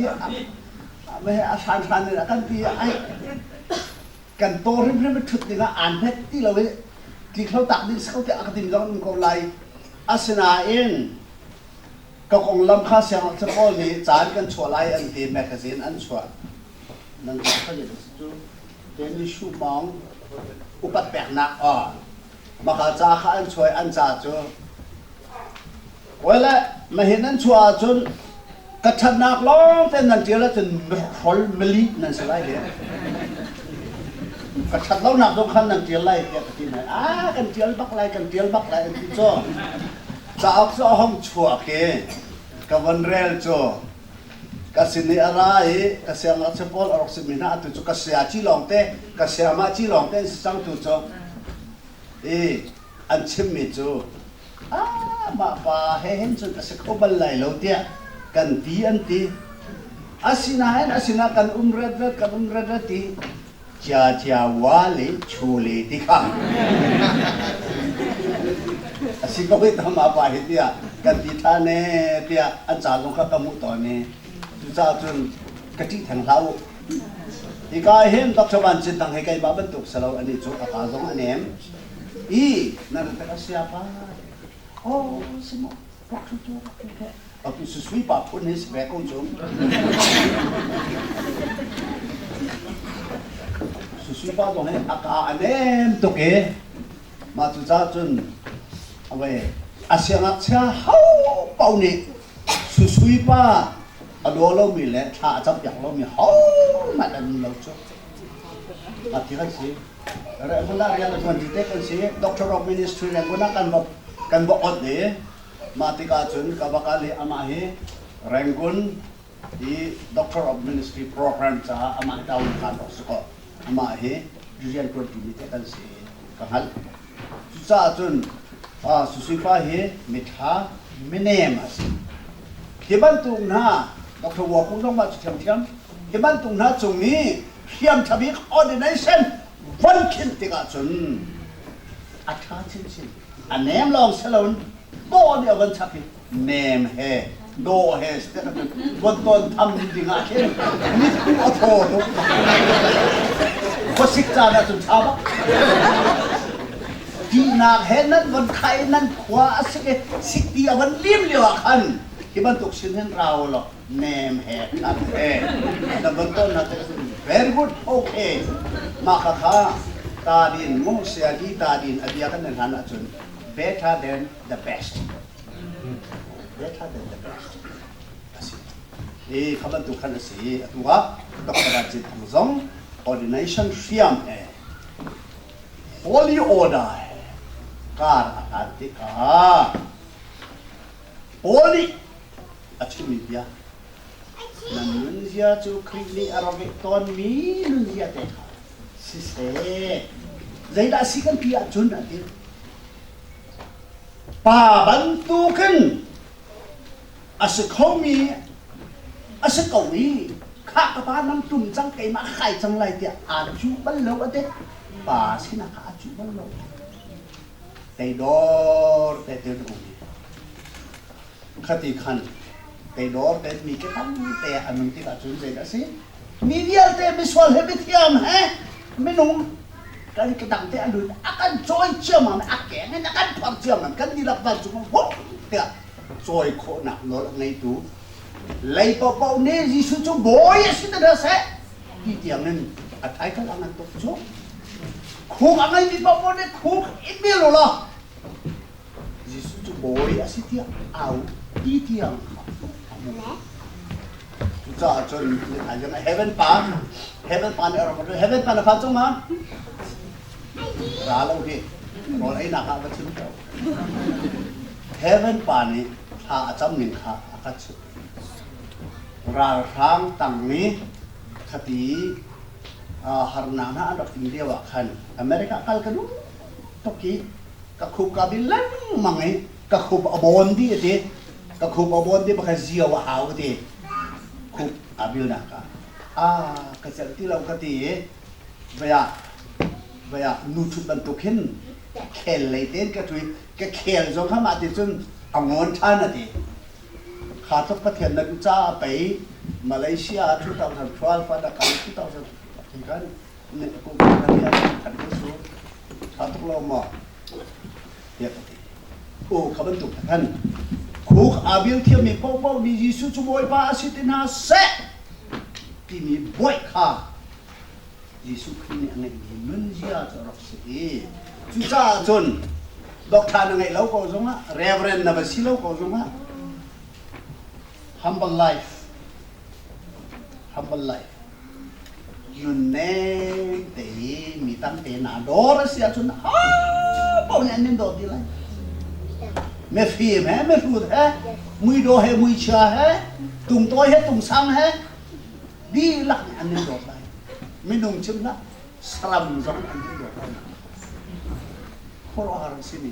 mah hi a hran hran in a kan ti ai kan taw hrimhrim i ṭhut ding ah aan hmet ti lo i ti thlo tak ding si ko tiah a ka tim zong um ko lai. Asinain ka konglam kha siangngakchia pawl nih caan kan chuah lai an ti magazine an chuah. Nan kha cu Danish Shumong upat peknak aw maka ca kha an chuai an ca cu Wele mahin nan chuah ahcun ka ṭhatnak lawng te nan ṭial ahcun hrol mali nan si lai he. Ka ṭhat lonak zong khan nan ṭial lai tiah ka ti hna. Ah kan ṭial bak lai kan ṭial bak lai an ti cu. Cauk cu a hong chuak i ka von rel cu ka sin i a ra i ka siangngakchia pawl a rak simi hna atu cu ka saya ci lawng te ka sayamah ci lawng te an si cang tu cu i an chimmi cu ah mah pa he hin cun a si kho bal lai lo tiah kan ti an ti. Asinain asina kan um ret ret kan um ret ret ti cia cia wa le chu le ti kha a si ko hi mah pa hi tiah kan ti ṭhan e tiah an ca zong kha ka hmuh tawn i cucaah cun ka ṭih theng hlah u. Hika hin Dr. Van Cin Thang hi keimah bantuk si lo ani cu a ka zong a nem. I nan rak a sia pa oh si mo rak thu tu rak thu ke atu su sui pa phun hi si ve ko cu su sui pa zong hi a ka a nem tuk i mah cu ca cun awe a siangakchia ho pau nih su sui pa a daw lomi le thla a campiak lomi ho hmanh an um lo cu a ti kan si Rangoon ah rian a ṭuan ti te kan si. Doctor of Ministry Rangoon ah kan va kan va ot i mah tikah cun ka va kal i amah hi Rangoon i Doctor of Ministry program caah amah hi taun kan rak si ko. Amah hi rian ṭuan ṭimi te kan si ka hngalh. Cucaah cun Susuipa hi miṭha minem a si. Hi bantuk hna Dr. Waku zong mah cu ṭhiamṭhiam hi bantuk hna cung i hriam ṭha bik ordination von khinh tikah cun a ṭha chinchin. A nem lawng si loin dawh nih a von chap i nem he dawh he von tawn tham ding ah khin mitku a thaw tuk. Khuasik caan ah cun ṭha bak. Ṭihnak he nan von khai nan khua a sik i sikti a von lim lio ah khan hi bantuk sin hin ra u law nem he ṭhat he na von tawn na te very good okay mah kha kha ta din mu siagi ta din a bia kan hlan ahcun better than the best better than the best asi i kha bantuk khan asi atu ah Dr. Rajit Thang zong ordination hriam he holy order he kar a hlan tikah Paul nih a chimmi bia nan nunzia cu Khrih nih a rak ngeih tawnmi nunzia te kha siseh zeidah a si kan ti ahcun a ti. Pa bantukin a si khomi a si ko i khah ka pa nang tum cang keimah ka kai cang lai tiah aa cuh bal lo a ti. Pa sinah kha aa cuh bal lo. Teidor te te um. Khati khan teidor te mi ke tam te a nun tikah cun zeidah a si? Mi vialte misual he mithiam he minung kan ka dang te a lut a kan cawi ciammam a keng in a kan phor ciammam kan dihlak vancung ah huk tiah cawi khawhnak nawl a ngeitu lei paohpaoh nih Jesuh cu bawi a si te hna seh ti tiang in a title a ngan tuk cu khuk a ngeimi paohpaoh nih khuk i bil u law Jesuh cu bawi a si tiah au ti tiang kha a hmu. Cucaah cun heaven pa heaven pa nih a rak heaven pa na fa cung ma ra lo hi rawl einak ah va chim ko heaven pa nih thla a cam ning kha a ka chimh ralhrang tang nih khati harnak hna an rak in lio ah khan America kal ka duh tuk i ka khup ka bil lengmang i ka khup a bawn dih a ti ka khup a bawn dih pakhat zio a hau a ti khup a bilnak ah a ka celh ti lo ka ti i vaya vaya nu ṭhut bantuk hin khel lei tein ka ṭui ka khel zong kha mah ti cun a ngawn ṭhan a ti kha tluk Pathian na duh caah pei Malaysia 2012 fa da kan 2000 kan ne kum kan kan su tha tuk lo maw tiah ka ti. U kha bantuk khan khuk aa bil thiammi paohpaoh nih Jesuh cu Bawipa a si ti hna seh timi bawi kha Jesuh Khrih nih a ngeihmi nunzia cu a rak si i cucaah cun doctor na ngeih lo ko zongah reverend na va si lo ko zongah humble life humble life nunnem te i mi tamte na dawr a si ahcun ha paoh nih an in dawt dih lai mifim he mihrut he muidaw he muichia he tungtawi he tungsang he dihlak nih an in dawt lai minung chim hlah saram zong an in dawt lai khuaruahhar a simi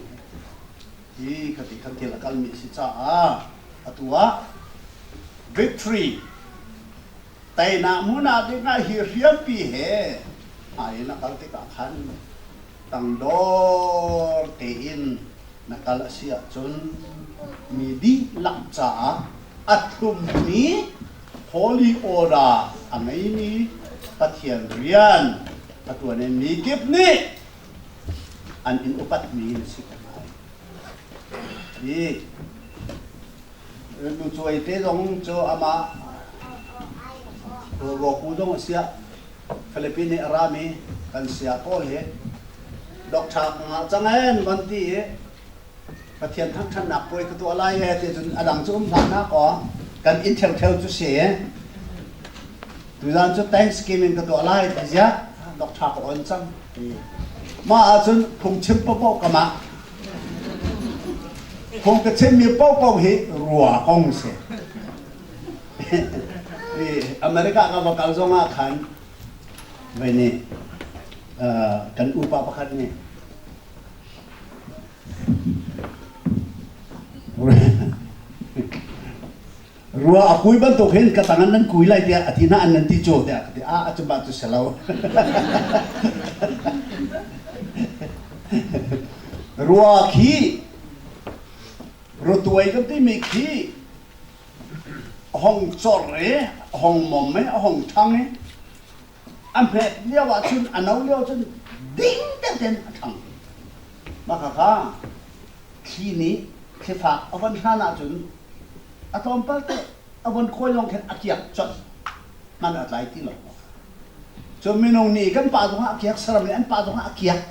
hi khati khan thil a kalmi a si caah atu ah victory Teinak hmun ah dingah hi hriampi he hmai na kal tikah khan tangdor tein na kal a si ahcun mi dihlak caah a thlummi holy order a ngeimi Pathian rian a ṭuan i mi kip nih an in upatmi na si ko lai. Hi Lucuai te zong cu amah Ruaku zong a siah Philippine i a rami kan sia pawl hi doctor ka ngah cang en van ti i Pathian thangṭhatnak puai ka tuah lai e ti cun a dang cu um hlah na kaw kan inn ṭheuṭheu cu si tuzan cu Thanksgiving ka tuah lai ti ziah doctor ka on cang ti mah ahcun phungchim paohpaoh ka mah Phung ka chimmi paohpaoh hi rua kong si. America ka va kal zong ah khan vei nih kan upa pakhat nih rua a kui bantuk hin ka tang nan kui lai tiah a ti na an nan ti cu tiah ka ti a a cu ba cu si lo rua khi rutuai kan timi khi hong cor i hong mom i hong ṭhang i a hmet lio ah cun a no lio cun ding tein a ṭhang mah kha thli nih thlifak a von hlan ahcun a tlawmpal te a von khawi lawng khin a kiak colh hman a tlai ti lo. Cun minung nih kan pa zongah a kiak, saram nih an pa zongah a kiak.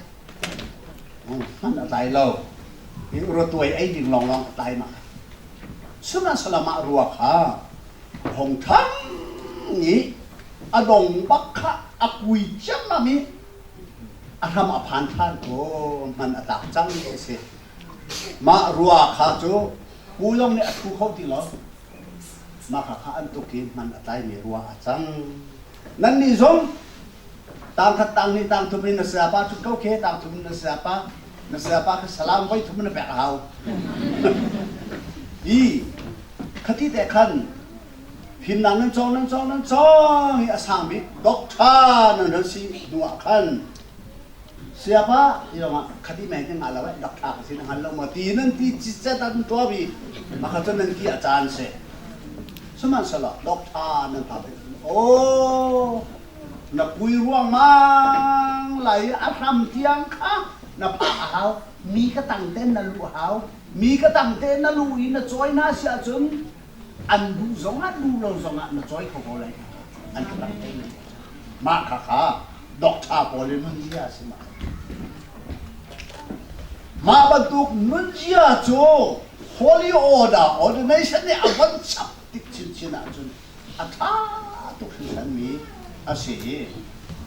Hman a tlai lo. Hi rawtuai ei ding lawnglawng a tlai mah. Sihmanhsehlaw mah rua kha hong ṭhang i a dong bak kha a kui ciammam i a hram a phan ṭhan ko hman a tlak cang ti a si. Mah rua kha cu pu zong nih a ṭhu kho ti lo. Mah kha kha an tuk i hman a tlaimi rua a cang. Nannih zong tangkhat tang hnih tang thum in na sayapa ṭhut ko khe tang thum in na sayapa. Na sayapa kha salam voi thum na pek a hau. Hi khati te khan fimnak nan cawng nan cawng nan cawng i a sang bik doctor nan ran si hnu ah khan sayapa ti zong ah khati meng te ngah lo eh doctor ka si na hngal lo maw ti nan ti citcet ah nan tuah bi maka cun nan ti a caan si. Sihmanhsehlaw doctor nan phak oh na kui ruangmang lai i a hram tiang kha na phak a hau. Mi ka tang tein na luh a hau. Mi ka tang tein na luh i na cawi hna si ahcun an duh zongah duh lo zongah na cawi kho ko lai. An ka tang tein na luh. Mah kha kha doctor pawl i nunzia a si mah. Mah bantuk nunzia cu Holy Order Ordination nih a von chap tik chinchin ahcun a ṭha tuk hringhranmi a si i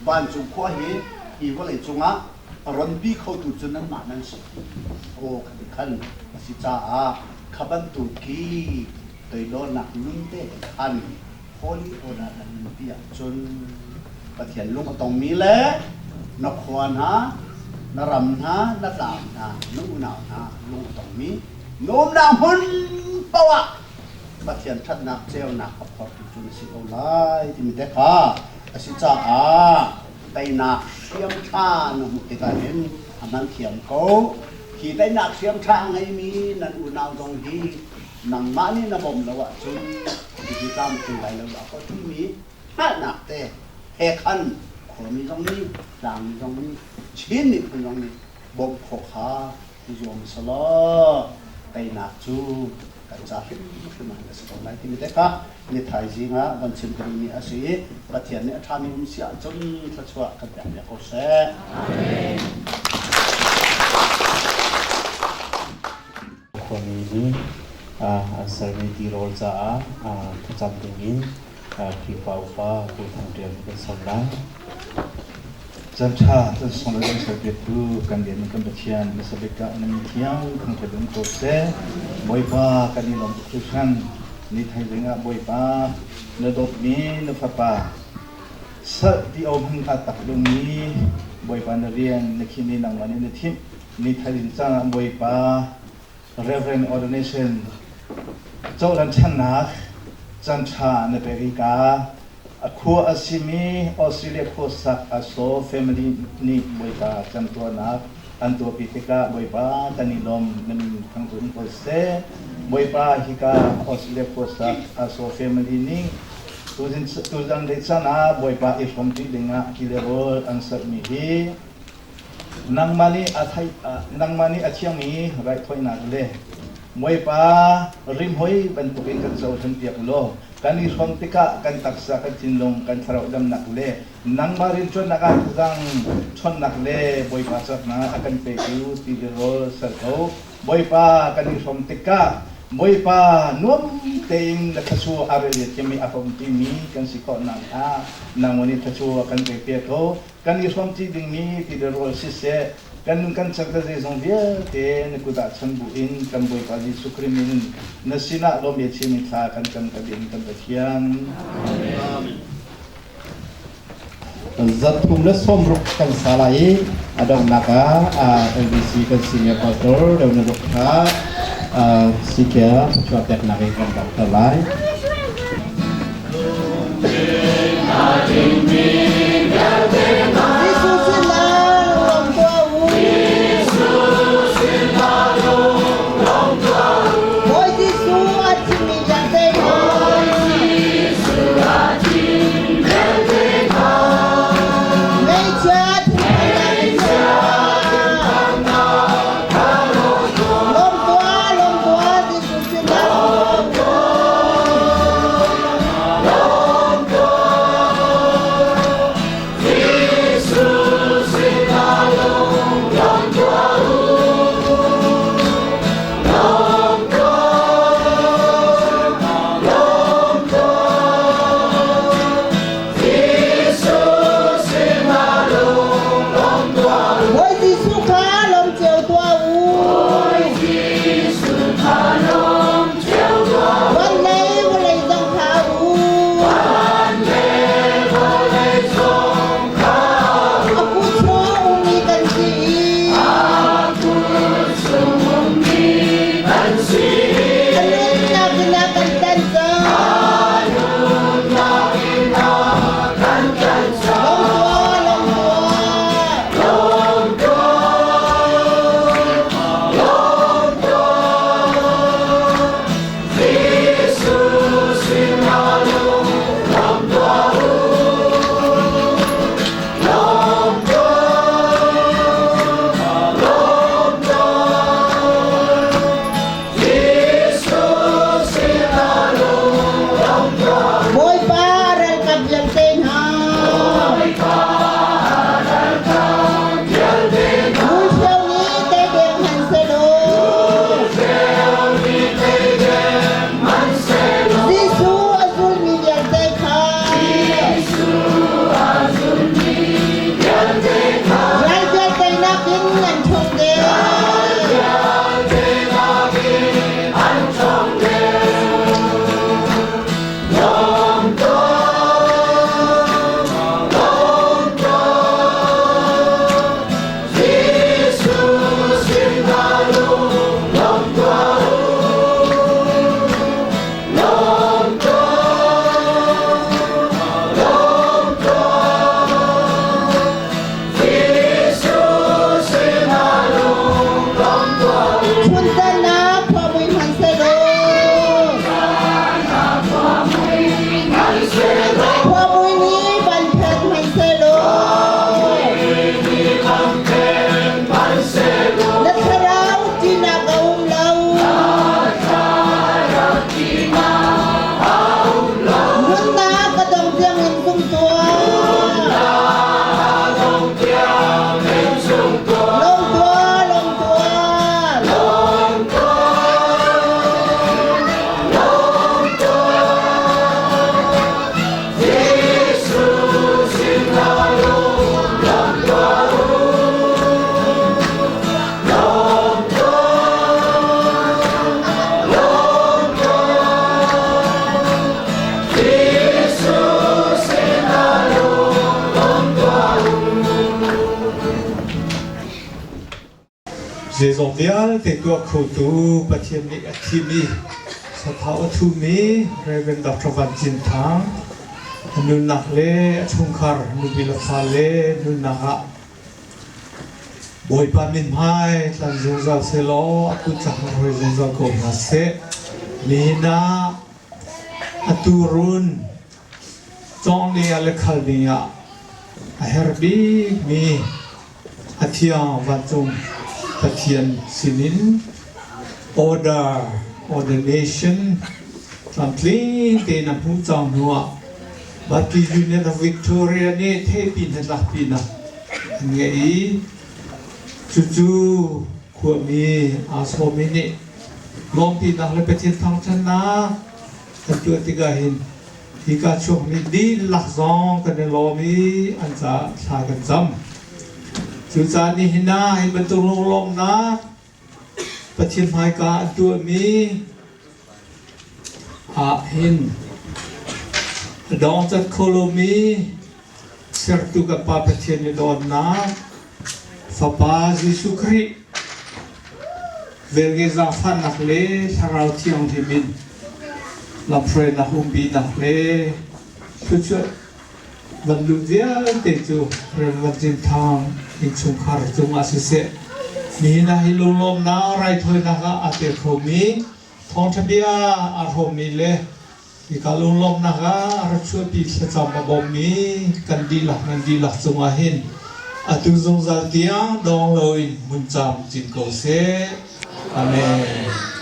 vancung khua hi hi vawlei cungah a ronpi khotu cu nanmah nan si. Aw khati khan a si caah kha bantuk khi toidornak nun te khan Holy Order kan nunpi ahcun Pathian lung a tongmi le na khua hna, na ram hna, na tlang hna, na unau hna lung a tongmi na umnak hmun paoh ah Pathian ṭhatnak ceunak a phortu cu na si ko lai timi te kha a si caah teinak hriam ṭha na hmuh tikah hin a hman thiam ko. Hi teinak hriam ṭha a ngeimi nan unau zong hi nangmah nih na bawmh lo ahcun hihi tlamtling lai lo a ko timi hngalhnak te he khan khuami zong nih tlangmi zong nih Chin miphun zong nih bawmh khawh kha i zuam selaw teinak cu kan ca hrimhrim ah a si ko lai timi te kha ni thaizing ah van chim ka duhmi a si i Pathian nih a ṭhami um si ahcun thluachuah kan pek piak ko seh. Amen. Khuami nih an sermi tirawl caah thlacam dingin Khrihfa upa Pu Thang Ṭial kan sawm lai. Chan ṭha chan sung le kan serpiaktu kan Lian kan Pathian hmasa bik ah na min thiang thangṭhat um ko seh. Bawipa kan i lawm tuk hringhran. Ni thaizing ah Bawipa na dawtmi na fapa sal ti o hmanh kha tak lomi Bawipa na rian na khin i nangmah nih na thimh ni thaizing caan ah Bawipa Reverend Ordination cohlan ṭhannak chan ṭha na pek i ka A khua a simi Australia khuasak Aso family nih Bawipa camtuarnak an tuahpi tikah Bawipa kan i lawm na min thangṭhat ko seh. Bawipa hika Australia khuasak Aso family nih tuzan le chan ah Bawipa i hrawmpi dingah ti le rawl an sermi hi nangmah nih a theih nangmah nih a thiangmi raithawinak le Bawipa rimhoi bantukin kan cohlanpiak law Kan i hrawm tikah kan taksa, kan thinlung, kan thlarau damnak le nangmah rianṭuannak ah thazaang ṭhawnnak le Bawipa caknak a kan petu ti le rawl ser ko. Bawipa kan i hrawm tikah Bawipa nuam tein na thluachuah a rel thiammi a hrawmṭimi kan si khawh nakhnga nangmah nih thluachuah kan pe piak ko. Kan i hrawmṭi dingmi ti le rawl siseh, kan nun kan chan ka zeizong vialte na kut ah chan bu in kan Bawipa Jesuh Khrih min na sinah lawm bia chim thla kan cam ka din kan Pathian. Amen. 360 kan sa lai i a donghnak ah LBC kan senior pastor Reverend Dr. Sikia thluachuah peknak in kan donghter lai. Zeizong vialte tuah khotu Pathian nih a thim i sathau a thumi Rev. Dr. Van Cin Thang a nunnak le a chungkhar nupi le fale nunnak ah Bawipa mithmai tlan zungzal sehlaw a kut tlak hruai zungzal ko hna seh. Nihin ah atu run cawng ding ah le khal ding ah a herh bikmi a thiang vancung Pathian sinin order ordination tlamtling tein a hmuh cang hnuah Baptist Union of Victoria nih theihpi hnatlakpinak an ngeih i cucu khuami aa sawmmi nih lawmpinak le Pathian thangṭhatnak kan tuah tikah hin hika chuakmi dihlak zong kan i lawm i an caah thla kan cam. Cucaah nihin ah hi bantuk lunglawmhnak Pathian hmaika an tuahmi ah hin a dawngcat kho lomi sertu kan Pa Pathian i dawtnak Fapa Jesuh Khrih velnge zaangfahnak le Thlarau Thianghlim in lamhruainak umpinak le thluachuah van luh vialte cu Rev. Van Cin Thang innchungkhar cungah siseh nihin ah hi lunglawmnak raithawinak ah aa tel khomi thawngṭha bia aa hrawmmi le hika lunglawmhnak ah a rak chuahpi thlacam a bawmmi kan dihlak nan dihlak cungah hin atu zungzal tiang dong loin hmun camcin ko seh. Amen.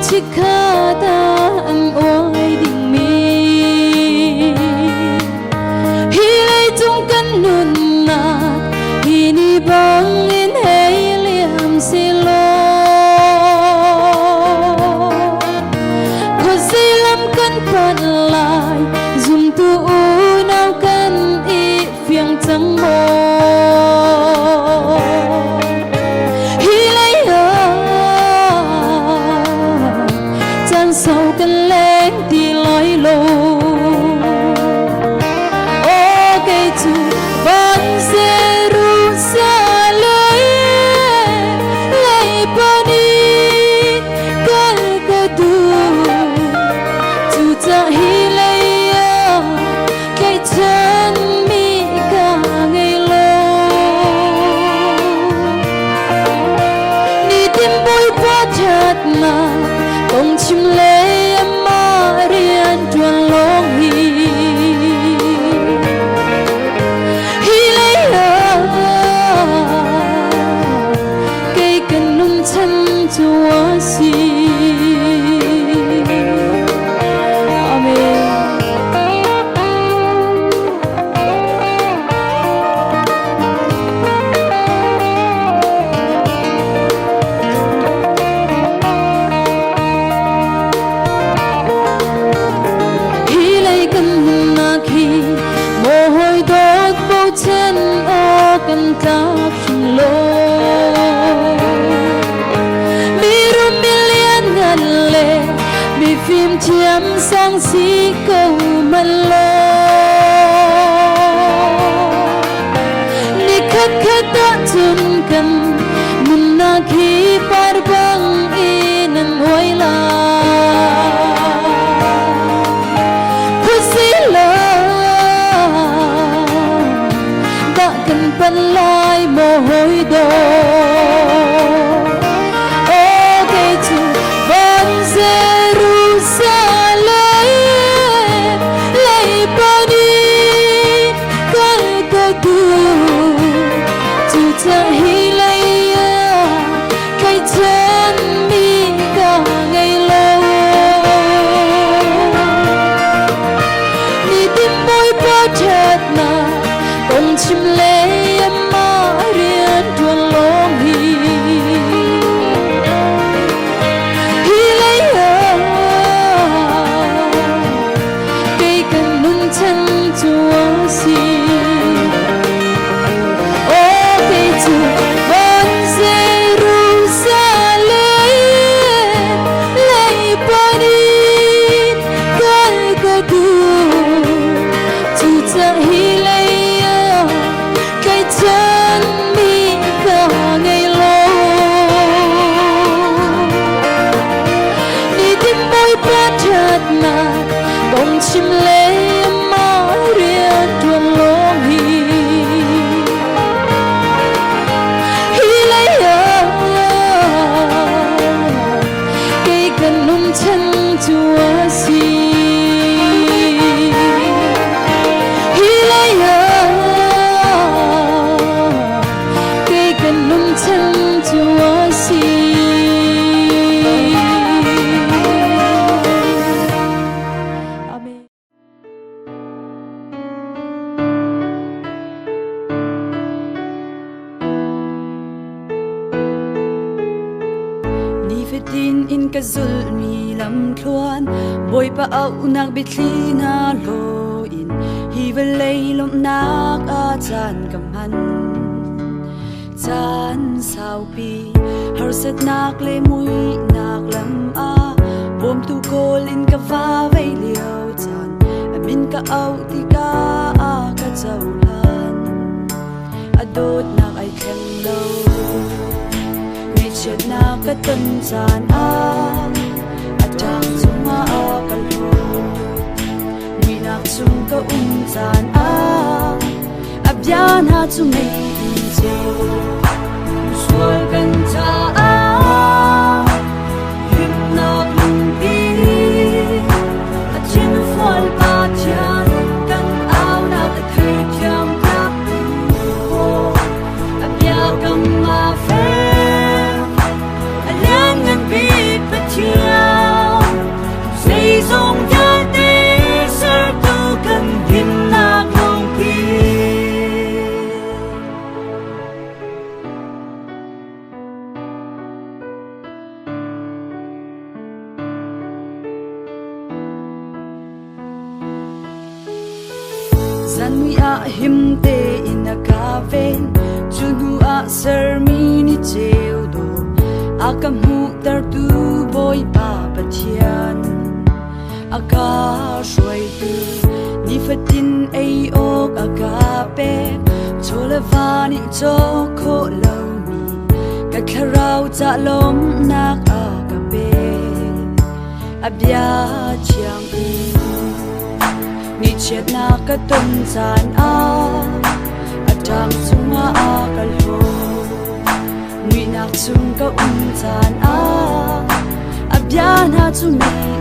Chikkhat ah an uai dingmi hi leicung kan nunnak hi ni bangin hei liam silaw khuazei lam kan panh lai zumtu unau kan i fiang cang maw hi lei ah caan sau kan leng ti lai lo Aw kei cu van Jerusalem lei panin kal ka duh cucah hi lei ah tlaihchanmi ka ngei lo. Nitin Bawipa ṭhatnak kong chim le amah rian ṭuan lawng hi. Hi lei ah kei kan nun chan cu a si. Amen. Hi lei kan nunnak hi maw hawi dawt bochan aw kan tlak hrim lo. Mi rum mi lianngan le mi fimthiam sang si ko hmanh law. Nikhat khat ahcun kan nunnak hi par bang in an uai lai. Khuasila dah kan panh lai maw hawi dawt. Aw kei cu van Jerusalem lei panin kal ka duh. Cucah hi lei ah tlaihchanmi ka ngei lo. Nitin Bawipa ṭhatnak kong chim le amah rian ṭuan lawng hi. Hi lei ah kei kan nun chan cu a si. Aw kei cu van Jerusalem lei panin kal ka duh. Cucah hi lei ah tlaihchanmi ka ngei lo. Nitin Bawipa ṭhatnak kong chim le amah rian ṭuan lawng hi. Hi lei ah kei kan nun chan cu a si. Hi lei ah kei kan nun chan cu a si. Amen. Nifatin in ka zulhmi lamthluan Bawipa auhnak biathli na hlaw in hi vawlei lawmhnak ah caan ka hman. Caan saupi harsatnak le muihnak lam ah bawmtu kawl in ka va vei lio caan a min ka auh tikah a ka cohlan. A dawtnak ai thleng lo. Ngaihchiatnak ka ton caan ah a ṭang cungah a ka hlawt. Muihnak chung ka um caan ah a bia hna cu mei in ceu. Sual kan caah himnak lungpi a thin fual Pathian kan aunak a theithiam tlak a biakam a fek a lianngan bik Pathian. Zanmui ah him tein a ka ven. Cu hnu ah sermi ni ceu dawh a ka hmuhtertu Bawipa Pathian. A ka hruaitu nifatin ei awk a ka pek. Chaw le va nih cawk khawh lomi ka thlarau ca lawmhnak a ka pek. A bia thiang in ngaihchiatnak ka ton caan ah a ṭang cungah a ka hlaw. Muihnak chung ka um caan ah a bia hna cu mei